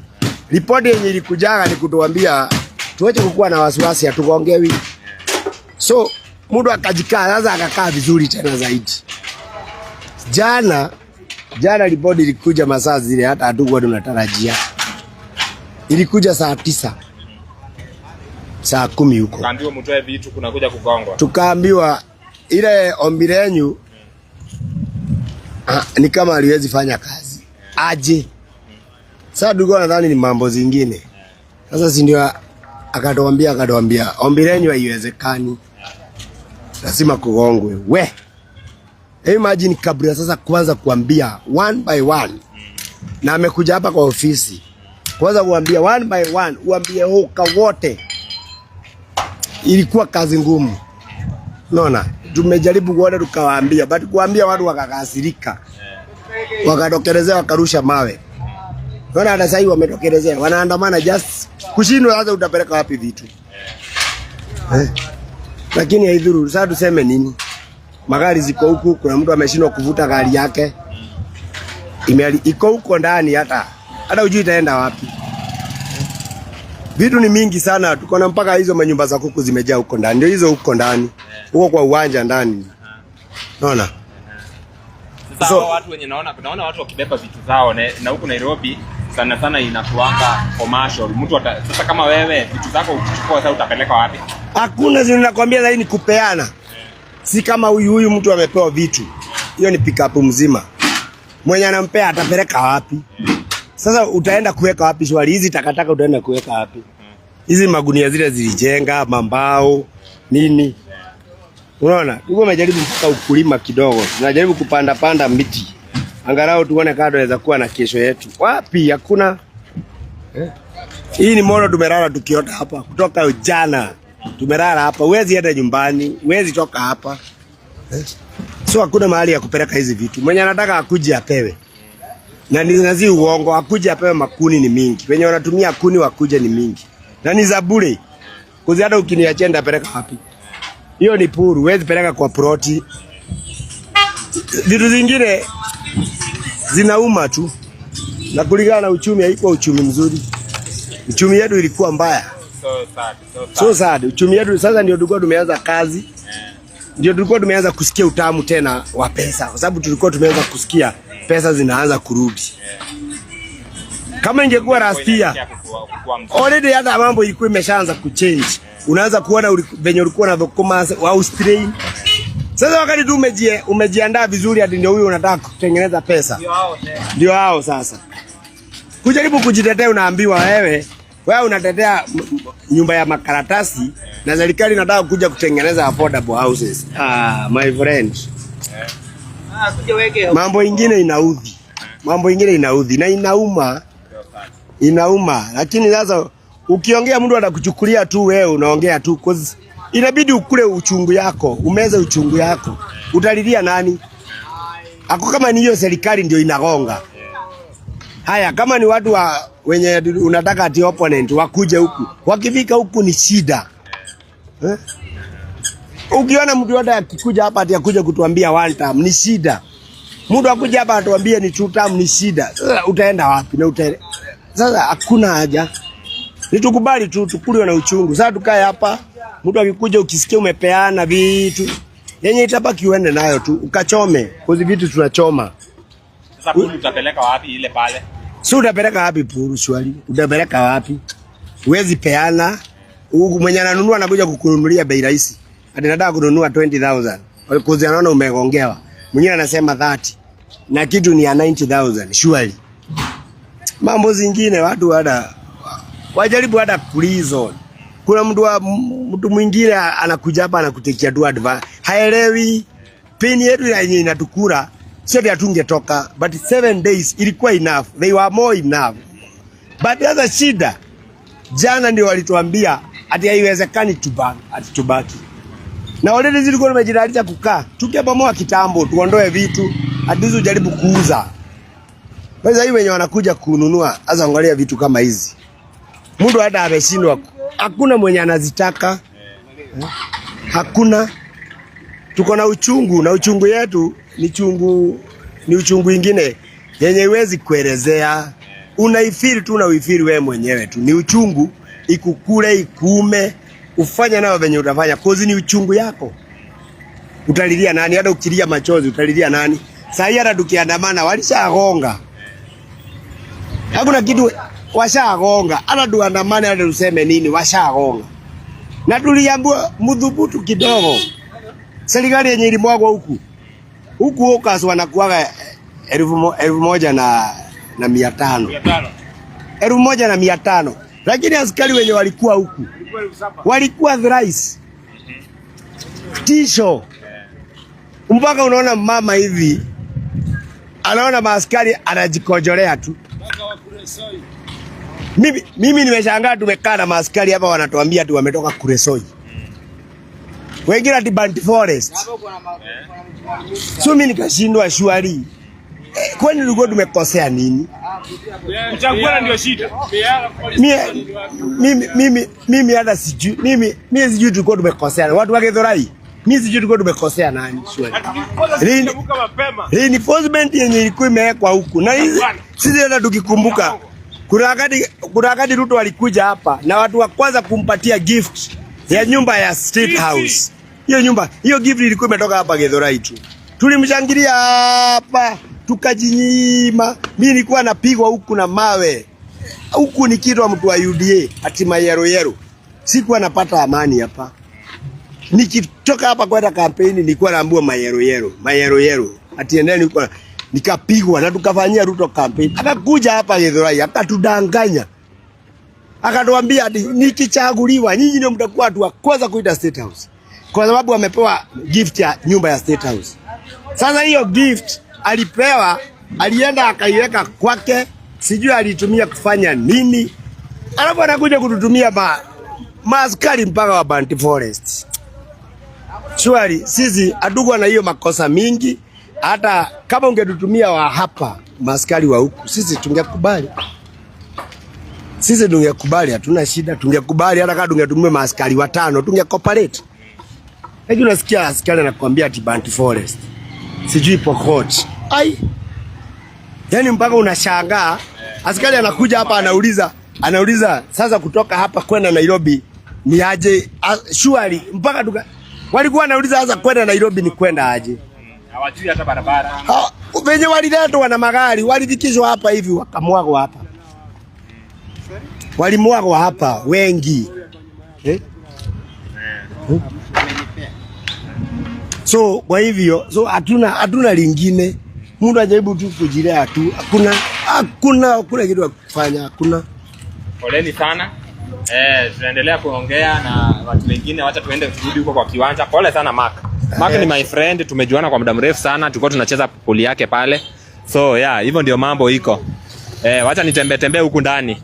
Ripoti yenye ilikujaga ni kutuambia tuache kukuwa na wasiwasi, hatuongewi. So mtu akajikaa sasa, akakaa vizuri tena zaidi. Jana jana ripoti ilikuja masaa zile hata hatukuwa tunatarajia. Ilikuja saa 9, saa 10 huko Tukaambiwa mtoe vitu kuna kuja kugongwa. Tukaambiwa ile ombi lenyu ni kama aliwezi fanya kazi aje. Sasa tulikuwa nadhani ni mambo zingine. Sasa si ndio akatuambia ombi lenyu haiwezekani, lazima kugongwe. We imagine kabla sasa kuanza kuambia one by one, na amekuja hapa kwa ofisi kwanza kuambia one by one, uambie hawker wote, ilikuwa kazi ngumu. Unaona, tumejaribu kuona tukawaambia, but kuambia watu wakakasirika, wakatokelezea, wakarusha mawe. Unaona, hata sasa hivi wametokelezea, wanaandamana just kushindwa. Sasa utapeleka wapi vitu eh? Lakini haidhuru, sasa tuseme nini? Magari ziko huku, kuna mtu ameshindwa kuvuta gari yake iko huko ndani, hata hujui itaenda wapi. Vitu ni mingi sana, tuko na mpaka hizo manyumba za kuku zimejaa huko ndani, ndio hizo huko ndani, huko kwa uwanja ndani, unaona. Sasa hao watu wenye naona watu wakibeba vitu zao na huku Nairobi sana sana inakuanga commercial. Mtu sasa kama wewe vitu zako ukichukua sasa utapeleka wapi? Hakuna zile nakwambia, zaidi ni kupeana. Si kama huyu mtu amepewa vitu, hiyo ni pickup mzima, mwenye anampea atapeleka wapi? Sasa utaenda kuweka wapi shwari hizi takataka, utaenda kuweka wapi hizi magunia zile zilijenga mambao nini? Unaona, tuko umejaribu mpaka ukulima kidogo, tunajaribu kupanda panda miti angalau tuone kama tunaweza kuwa na kesho yetu. Wapi? Hakuna eh? Hii ni mono tumelala tukiota hapa kutoka jana, tumelala hapa, huwezi enda nyumbani, huwezi toka hapa eh? So hakuna mahali ya kupeleka hizi vitu. Mwenye anataka akuje apewe, na ni nazi uongo, akuje apewe. Makuni ni mingi, wenye wanatumia kuni wakuje ni mingi, na ni za bure. Kuzi hata ukiniachia nitapeleka wapi? Hiyo ni pool, huwezi peleka kwa ploti. Vitu zingine zinauma tu, na kulingana na uchumi, haikuwa uchumi mzuri. Uchumi yetu ilikuwa mbaya. So sad, so sad. So sad. Uchumi yetu sasa ndio tulikuwa tumeanza kazi, ndio tulikuwa tumeanza kusikia utamu tena wa pesa, kwa sababu tulikuwa tumeanza kusikia pesa zinaanza kurudi. Kama ingekuwa last year already, hata mambo ilikuwa imeshaanza kuchange. Unaanza kuona venye ulikuwa na dhukuma au strain. Sasa wakati tu umejiandaa vizuri, hadi ndio huyo unataka kutengeneza pesa, ndio hao sasa kujaribu kujitetea, unaambiwa wewe unatetea nyumba ya makaratasi na serikali inataka kuja kutengeneza affordable houses. Ah, my friend, mambo ingine inaudhi, mambo ingine inaudhi na inauma, inauma. Lakini sasa ukiongea mtu anakuchukulia tu wewe unaongea tu, cause inabidi ukule uchungu yako, umeze uchungu yako. Utalilia nani? Ako kama ni hiyo serikali ndio inagonga. Haya, kama ni watu wa wenye unataka ati opponent wakuje huku, wakifika huku ni shida eh? Ukiona mtu yote akikuja hapa ati akuja kutuambia one term ni shida. Mtu akuja hapa atuambie ni two term ni shida. Sasa utaenda wapi na utaenda? Sasa hakuna haja. Ni tukubali tu tukuliwe na uchungu. Sasa tukae hapa, mtu akikuja ukisikia umepeana vitu yenye itabaki uende nayo tu ukachome, kwa vitu tunachoma. Sasa pool utapeleka wapi ile pale? Si utapeleka wapi pool swali? Utapeleka wapi? Huwezi peana. Huku mwenye ananunua anakuja kukununulia bei rahisi. Ati nataka kununua 20,000. Kwa anaona umegongewa. Mwingine anasema 30. Na kitu ni ya 90,000 surely. Mambo zingine watu hata wajaribu hata kureason. Kuna mtu mwingine anakuja hapa anakutekia tu advance. Haelewi pain yetu yenye inatukura. Sio ati hatungetoka, but 7 days ilikuwa enough. They were more enough. But sasa shida jana ndio walituambia ati haiwezekani tubaki, ati tubaki. Na already zilikuwa tumejitayarisha kukaa. Tukibomoa kitambo tuondoe vitu, ati hizo jaribu kuuza. Sasa hii wenye wanakuja kununua, sasa angalia vitu kama hizi. Mtu hata ameshindwa, hakuna mwenye anazitaka. Hakuna. Tuko na uchungu, na uchungu yetu ni chungu, ni uchungu ingine yenye huwezi kuelezea. Unaifeel tu, unauifeel wewe mwenyewe tu. Ni uchungu ikukule ikuume, ufanye nayo venye utafanya, cause ni uchungu yako. Utalilia nani? Hata ukilia machozi utalilia nani? Sasa hii hata tukiandamana walishagonga. Hakuna kitu, washagonga. Hata tuandamane hata tuseme nini, washagonga. Na tuliambiwa mudhubutu kidogo. Serikali yenye ilimwagwa huku huku hawkers wanakuaga 1,500. 1,500. Lakini askari wenye walikuwa huku walikuwa thrice. Tisho. Mpaka unaona mama hivi anaona maaskari anajikojolea tu. Mimi nimeshangaa tumekaa na maaskari hapa wanatuambia tu wametoka Kuresoi. Wengine ati Banti Forest. So mimi nikashindwa shwari. Kwani tulikuwa tumekosea nini? Kuchaguana ndio shida. Mimi hata sijui. Mimi sijui tulikuwa tumekosea. Watu wa Githurai. Mimi sijui tulikuwa tumekosea nani shwari. Reinforcement yenye ilikuwa imewekwa huku. Na hizi sisi hata tukikumbuka kuna wakati Ruto alikuja hapa na watu wa kwanza kumpatia gift ya nyumba ya State House. Hiyo nyumba, hiyo gift ilikuwa imetoka hapa Githurai tu. Tulimshangilia hapa, tukajinyima. Mimi nilikuwa napigwa huku na mawe. Huku nikitwa mtu wa UDA ati mayero yero. Sikuwa napata amani hapa. Nikitoka hapa kwenda kampeni nilikuwa naambiwa mayero yero, mayero yero. Ati endeni huko, nikapigwa na tukafanyia Ruto campaign. Akakuja hapa Githurai akatudanganya. Akatuambia ati nikichaguliwa nyinyi ndio mtakuwa watu wa kwanza kuita State House. Kwa sababu amepewa gift ya nyumba ya State House. Sasa hiyo gift alipewa, alienda akaiweka kwake, sijui alitumia kufanya nini. Alafu anakuja kututumia maaskari mpaka wa Banti Forest. Surely sisi hatukuwa na hiyo makosa mingi. Hata kama ungetutumia wa hapa maaskari wa huku, sisi tungekubali. Sisi tungekubali, hatuna shida, tungekubali hata kama tungetumia maaskari watano, tungecooperate. Lakini unasikia askari anakuambia ati Banti Forest, sijui Pokot. Ai. Yaani mpaka unashangaa. Askari anakuja hapa anauliza sasa kutoka hapa kwenda Nairobi ni aje? Surely mpaka walikuwa wanauliza sasa kwenda Nairobi ni kwenda aje? Hawajui hata barabara. Wenye waliletwa na magari walifikishwa hapa hivi wakamwagwa hapa. Walimwagwa hapa wengi. So kwa hivyo, so hatuna lingine. Mtu ajaribu tu kujilea tu. Hakuna kitu ya kufanya, hakuna. Poleni sana. Tunaendelea kuongea na watu wengine, wacha tuende turudi huko kwa kiwanja. Pole sana Mark. Mark ni my friend, tumejuana kwa muda mrefu sana, tulikuwa tunacheza poli yake pale. So yeah, hivyo ndio mambo iko. Wacha nitembe tembe huku ndani.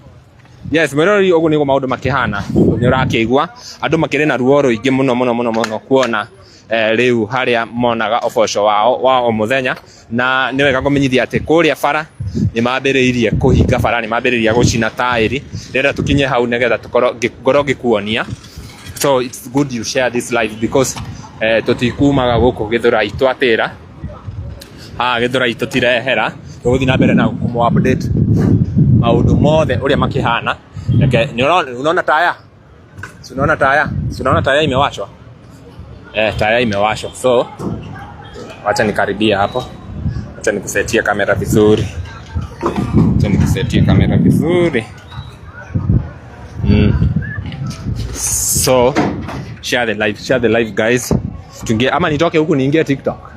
Yes, mwirori ugu niguo maundu makihana ni urakĩigua andu makĩrĩ na ruo rũingĩ mũno mũno mũno mũno kuona Riu haria monaga uboco wao wa o muthenya, na nĩ wega kũmenyithia atĩ kũrĩa bara nĩ mambĩrĩirie kũhinga bara, nĩ mambĩrĩria gũcina taĩri. Ndĩrenda tũkinye hau nĩgetha tũkorwo ngorwo ngĩkuonia. So it's good you share this live because tũtikumaga gũkũ Gĩthũrai twatĩra haha Gĩthũrai tũtirehera, tũgũthiĩ na mbere na kũmũ update maũndũ mothe ũrĩa makĩhana. Reke unaona taya, si unaona taya, si unaona taya imewashwa, taya imewashwa. So wacha nikaribia hapo, wacha nikusetie kamera vizuri, wacha nikusetie kamera vizuri. So share the live, share the live guys. Tuingie ama nitoke huku niingie TikTok?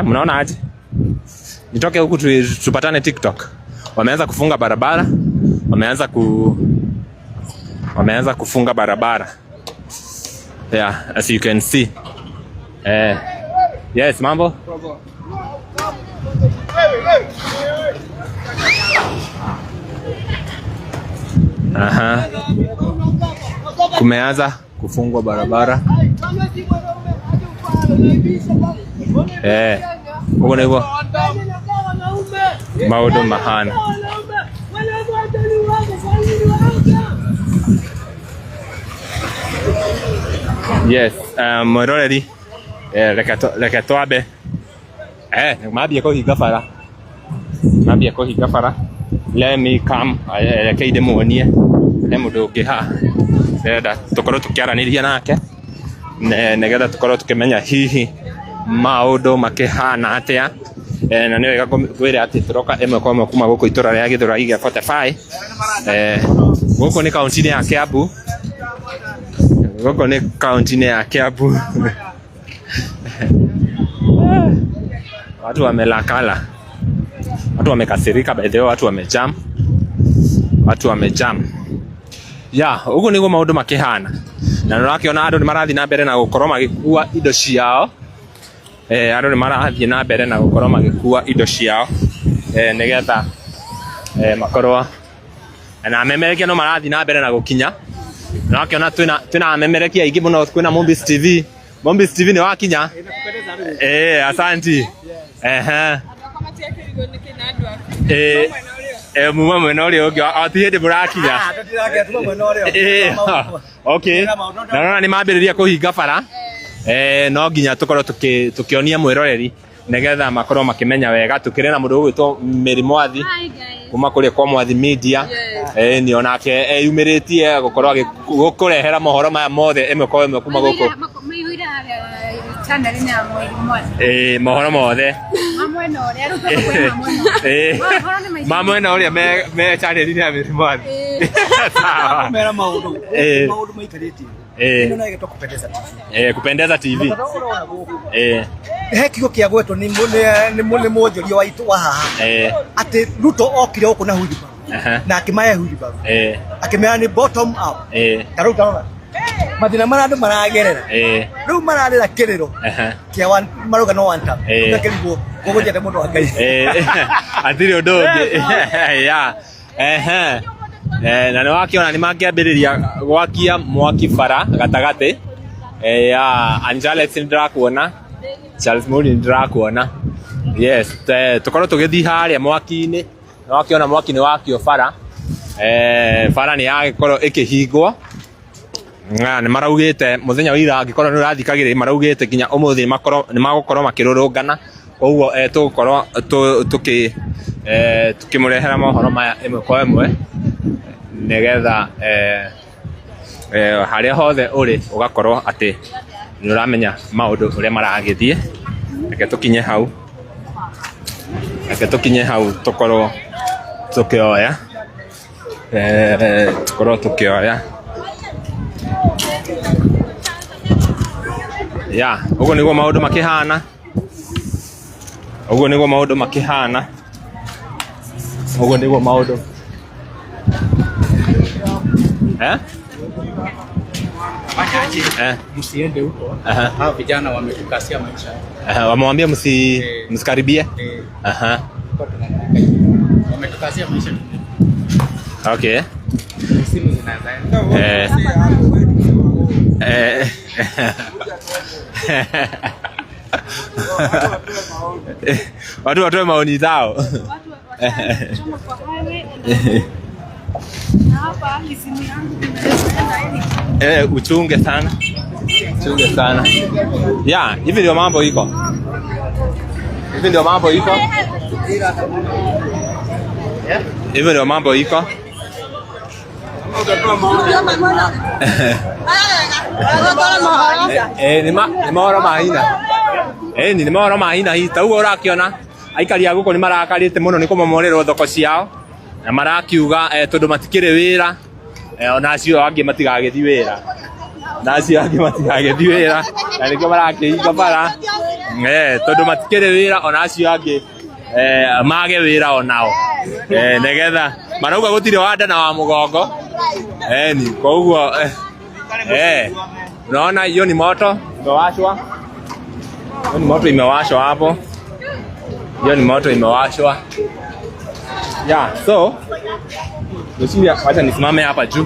Mnaona aje? Nitoke huku tupatane TikTok. Wameanza kufunga barabara, wameanza kufunga barabara. Yeah, as you can see. Yes, mambo? Aha. Kumeanza kufungwa barabara. Uguo niguo maundu mahana. Yes, mwiroreri, reke twambe mambie kũhinga bara, mambie kũhinga bara. Let me come, reke ndĩmuonie he mũndũ ũngĩ haha ndĩrenda tũkorwo tũkĩaranĩria nake nĩgetha tũkorwo tũkĩmenya hihi maũndũ makĩhana atĩa. Na nĩ wega ngwĩre atĩ tũroka ĩmwe kwa ĩmwe kuma gũkũ itũra rĩa Gĩthũrai gĩa 45. Gũkũ nĩ kaunti-inĩ ya Kiambu, gũkũ nĩ kaunti-inĩ ya Kiambu. Watu wamelakala, watu wamekasirika, by the way, watu wamejam, watu wamejam. Ya, ũguo nĩguo maũndũ makĩhana, na nĩũrakĩona andũ nĩ marathiĩ na mbere na gũkorwo magĩkua indo ciao. Andũ nĩ marathiĩ na mbere na gũkorwo magĩkua indo ciao, nĩgetha makorwo na amemerekia no marathiĩ na mbere na gũkinya. Nĩũrakĩona twĩna amemerekia aingĩ mũno, kwĩna Mombis TV. Mombis TV nĩ wakinya? Asanti. Muma mwena ũrĩa ũngĩ, o ti hĩndĩ mũrakinya. Okay. Na nona nĩ mambĩrĩria kũhinga bara. No nginya tũkorwo tũkĩonia mwĩroreri nĩgetha makorwo makĩmenya wega. Tũkĩrĩ na mũndũ ũgwĩtwo Mary Mwathi kuma kũrĩa kwa Mwathi Media. Nĩ onake eyumĩrĩtie gũkorwo gũkũrehera mohoro maya mothe ĩmwe kwa ĩmwe kuma gũkũ. Mohoro mothe ma mwena ũrĩa me channel-inĩ ya Mary Mwathi. Sawa. Mera maũndũ maũndũ maikarĩtie. Ĩno no ĩgĩtwo Kupendeza TV. Kupendeza TV. He kiugo kĩa gwetwo nĩ mwonjoria wa itũ wa haha atĩ Ruto okire gũkũ na wheelbarrow na akĩmahe wheelbarrow, akĩmera nĩ bottom up. Ta rĩu tarora mathĩna marĩa andũ maragerera rĩu, mararĩra kĩrĩro kĩa marauga no one term. Ũgakĩrigwo gũgũthiĩ mũndũ wa Ngai. Hatirĩ ũndũ ũngĩ. Yeah. Na nĩ wakĩona nĩ makĩambĩrĩria gwakia mwaki bara gatagatĩ. Ya Anjalex nĩ ndĩrakuona, Charles Muri nĩ ndĩrakuona. Yes, tũkorwo tũgĩthiĩ harĩa mwaki-inĩ. Nĩ wakĩona mwaki nĩ wakio bara. Bara nĩ yagĩkorwo ĩkĩhingwo. Na nĩ maraugĩte mũthenya wa ira, angĩkorwo nĩ ũrathikagĩrĩria, maraugĩte nginya ũmũthĩ nĩ magũkorwo makĩrũrũngana. Koguo tũgũkorwo tukĩmũrehera mohoro maya ĩmwe kwa ĩmwe nĩgetha harĩa hothe ũrĩ ũgakorwo atĩ nĩ ũramenya maũndũ ũrĩa maragĩthiĩ. Reke tũkinye hau, reke tũkinye hau tũkorwo tũkĩoya, tũkorwo tũkĩoya. Ya, ũguo nĩguo maũndũ makĩhana, ũguo nĩguo maũndũ makĩhana, ũguo nĩguo maũndũ. Msiende huko. Hao vijana wametukasia maisha. Wamewambia msikaribie. Wametukasia maisha. Okay. Simu zinaanza. Watu watoe maoni zao. Watu washachoma kwa highway na hapa simu yangu inaweza enda. Uchunge sana. Uchunge sana. Yeah, hivi ndio mambo iko. Hivi ndio mambo iko. Hivi ndio mambo iko. Ni mahoro ma hina. Ni mahoro ma hina hi taugo urakiona aikari a guku ni marakarite muno ni kumomorerwo thoko ciao na marakiuga tondu matikiri wira, ona acio angi matigagĩthiĩ wĩra, na acio angĩ matigagĩthiĩ wĩra, na nĩkĩo marakĩhinga bara, tondu matikĩrĩ wĩra ona acio angĩ mage wĩra onao, nĩgetha marauga gũtirĩ wa nda na wa mũgongo. Ni koguo unaona hiyo ni moto imewashwa, hiyo ni moto imewashwa hapo, hiyo ni moto imewashwa. Yeah, so Lucia, wacha nisimame hapa juu.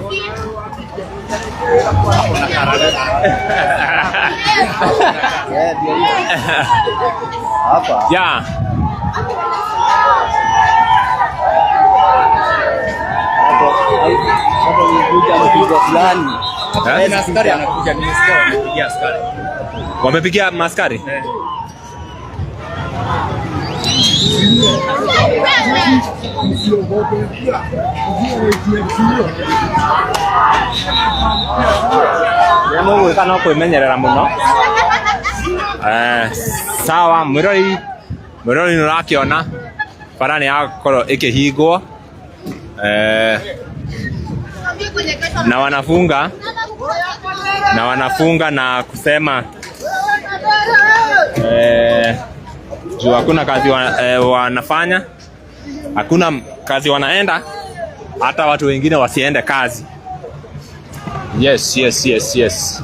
Hapa. Yeah. Wamepigia maskari? Mũgwĩka no kwĩmenyerera mũno. Sawa, mwĩrori nĩ ũrakĩona bara nĩ yakorwo ĩkĩhingwo, na wanafunga na kusema juu hakuna kazi wanafanya, hakuna kazi wanaenda, hata watu wengine wasiende kazi. Yes, yes, yes, yes.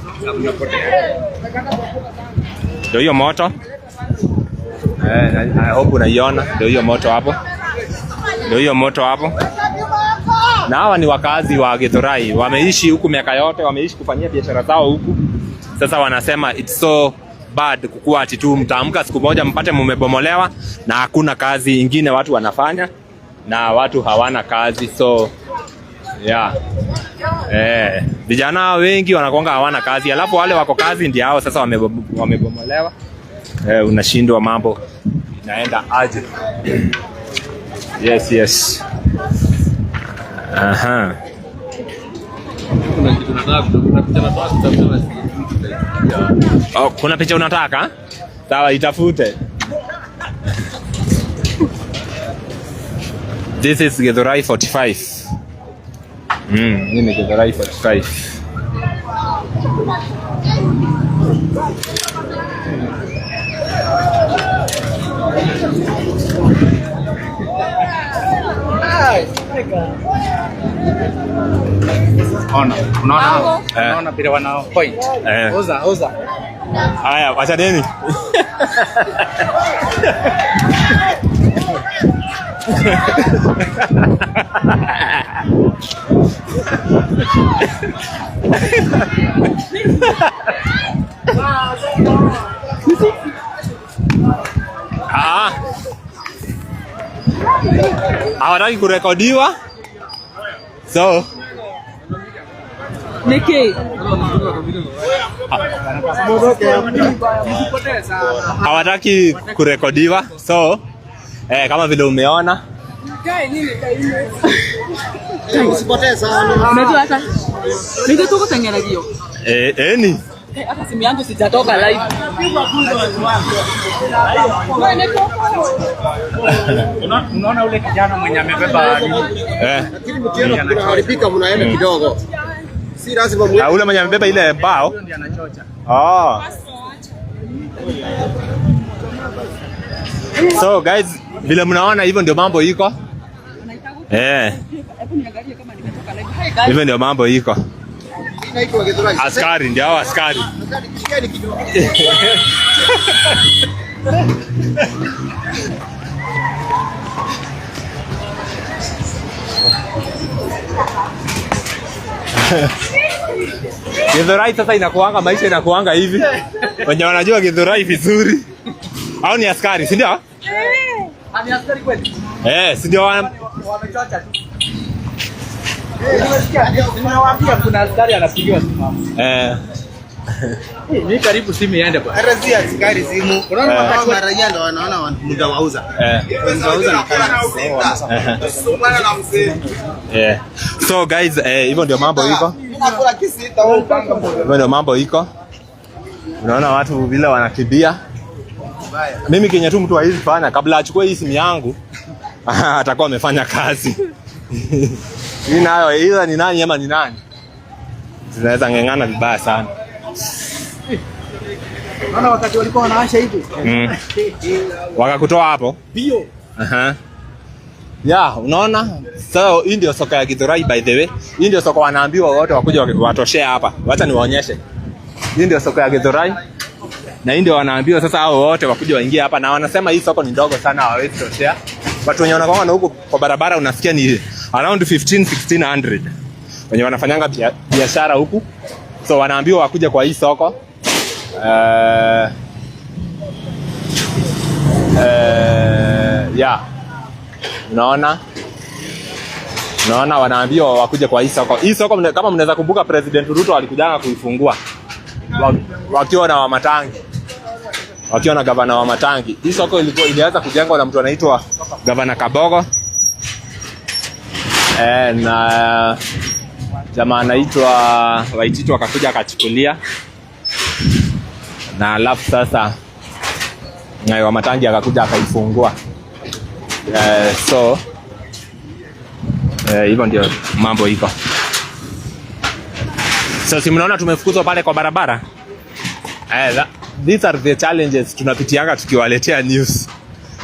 Ndio hiyo moto. I hope unaiona. Ndio hiyo moto hapo. Ndio hiyo moto hapo. Na hawa ni wakazi wa Githurai, wameishi huku miaka yote, wameishi kufanyia biashara zao huku. Sasa wanasema it's so bad kukua ati tu mtaamka siku moja mpate mmebomolewa na hakuna kazi ingine watu wanafanya na watu hawana kazi. So yeah. Vijana wengi wanakuanga hawana kazi, alafu wale wako kazi ndio hao sasa wamebomolewa. Unashindwa mambo inaenda aje. Yes, yes. Aha. Oh, kuna picha unataka? Sawa, itafute. This is Githurai 45. Hii ni Githurai 45. Ona, unaona? Unaona vile wana point. Oza, oza. Haya, acha nini? Ah. Hawataki kurekodiwa. So Niki hawataki kurekodiwa. So kama vile umeona unajua hata ningetoka tengenezio. Ni hata simu yangu sijatoka live. Unaona ule kijana mwenye amebeba nini? Lakini mkiona kunaharibika mnaenda kidogo. Si lazima muone. Ule mwenye amebeba ile bao. Ndio anachocha. Ah. So guys, vile mnaona hivyo ndio mambo iko. Hivyo ndio mambo iko. Askari ndio hao askari. Githurai sasa inakuanga maisha inakuanga hivi. Wenye wanajua Githurai vizuri. Au ni askari, si ndio? Ni askari kweli? Eh, si ndio wamechocha tu. Nimewaambia kuna askari anapigiwa simu hapo. Eh. Ni karibu simu iende bwana. Hata si askari simu. Unaona wakati wa raia ndio wanaona mtawauza. Mtawauza na kana. Yeah. So guys, hivyo ndio mambo iko. Hivyo ndio mambo iko. Unaona watu vile wanakimbia. Mimi kenye tu mtu hawezi fanya kabla achukue hii simu yangu atakuwa amefanya kazi. Hii nayo ila ni nani ama ni nani? Zinaweza ng'eng'ana vibaya sana. Unaona wakati walikuwa wanawasha hivi? Wakakutoa hapo? Bio. Aha. Yeah, unaona? So hii ndio soko ya Githurai by the way. Hii ndio soko wanaambiwa wote wakuja watoshea hapa. Wacha niwaonyeshe. Hii ndio soko ya Githurai. Na hii ndio wanaambiwa sasa hao wote wakuja waingie hapa, na wanasema hii soko ni ndogo sana hawawezi toshea. Watu wenye wanakuwa na huko kwa barabara unasikia ni around 15 1600 wenye wanafanyanga biashara huku. So wanaambiwa wakuja kwa hii soko. Yeah. Unaona? Unaona wanaambiwa wakuja kwa hii soko. Hii soko kama mnaweza kumbuka President Ruto alikujanga kuifungua. Wakiwa na Wamatangi. Wakiwa na gavana wa Matangi. Hii soko ilikuwa ilianza kujengwa na mtu anaitwa Gavana Kabogo. Na jamaa anaitwa Waititu akakuja akachukulia. Na alafu sasa Wamatangi akakuja akaifungua. So hivyo ndio mambo iko. So si mnaona tumefukuzwa pale kwa barabara? These are the challenges tunapitianga tukiwaletea news.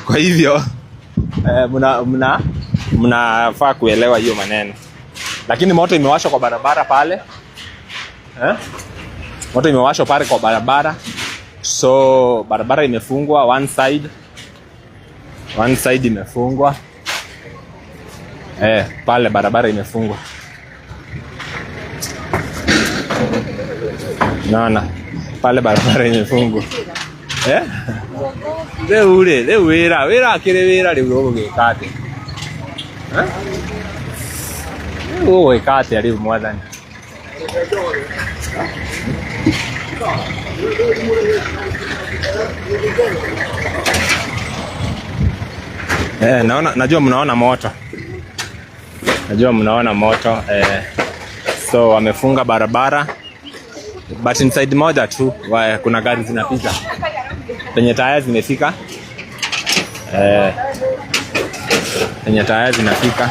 Kwa hivyo mnafaa kuelewa hiyo maneno. Lakini moto imewashwa kwa barabara pale. Moto imewashwa pale kwa barabara. So barabara imefungwa one side. One side imefungwa. Pale barabara imefungwa. Naona pale barabara imefungwa. Rĩu rĩ, rĩu wĩra, wĩra akĩrĩ wĩra rĩu ũgũgĩka atĩa? Rĩu ũgũgĩka atĩa rĩu mwathani? Naona, najua mnaona moto. Najua mnaona moto. So wamefunga barabara. But inside moja tu kuna gari zinapita. Penye taya zimefika. Penye taya zinafika.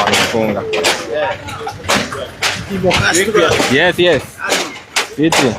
Wamefunga. Yes, yes. Fiti.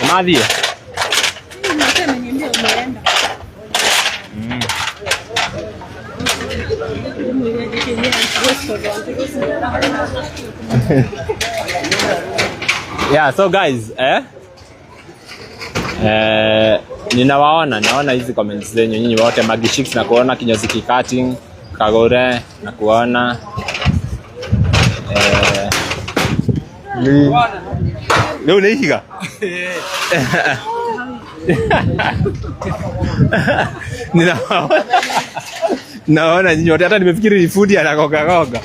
Umathiĩ? Yeah, so guys, ninawaona, naona hizi comments zenyu nyinyi wote, Maggie Chicks na kuona Kinyozi Cutting, Kagore na kuona leo ni higa. Ninawaona. Naona nyinyi wote, hata nimefikiri ni fundi anagoga goga.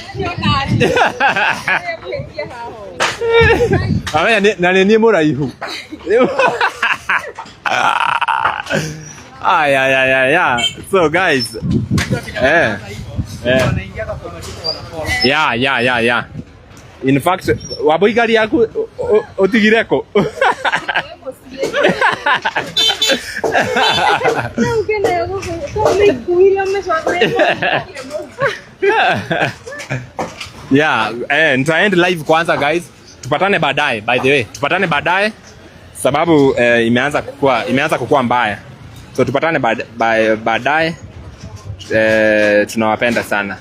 Amenya na ni muraihu. Ay ay ay ay. So guys, yeah yeah yeah yeah. In fact, waboi gari yaku utigireko. Yeah, nita end live kwanza, guys. Tupatane baadaye, by the way. Tupatane baadaye sababu imeanza kukua mbaya. So tupatane baadaye. Tunawapenda sana.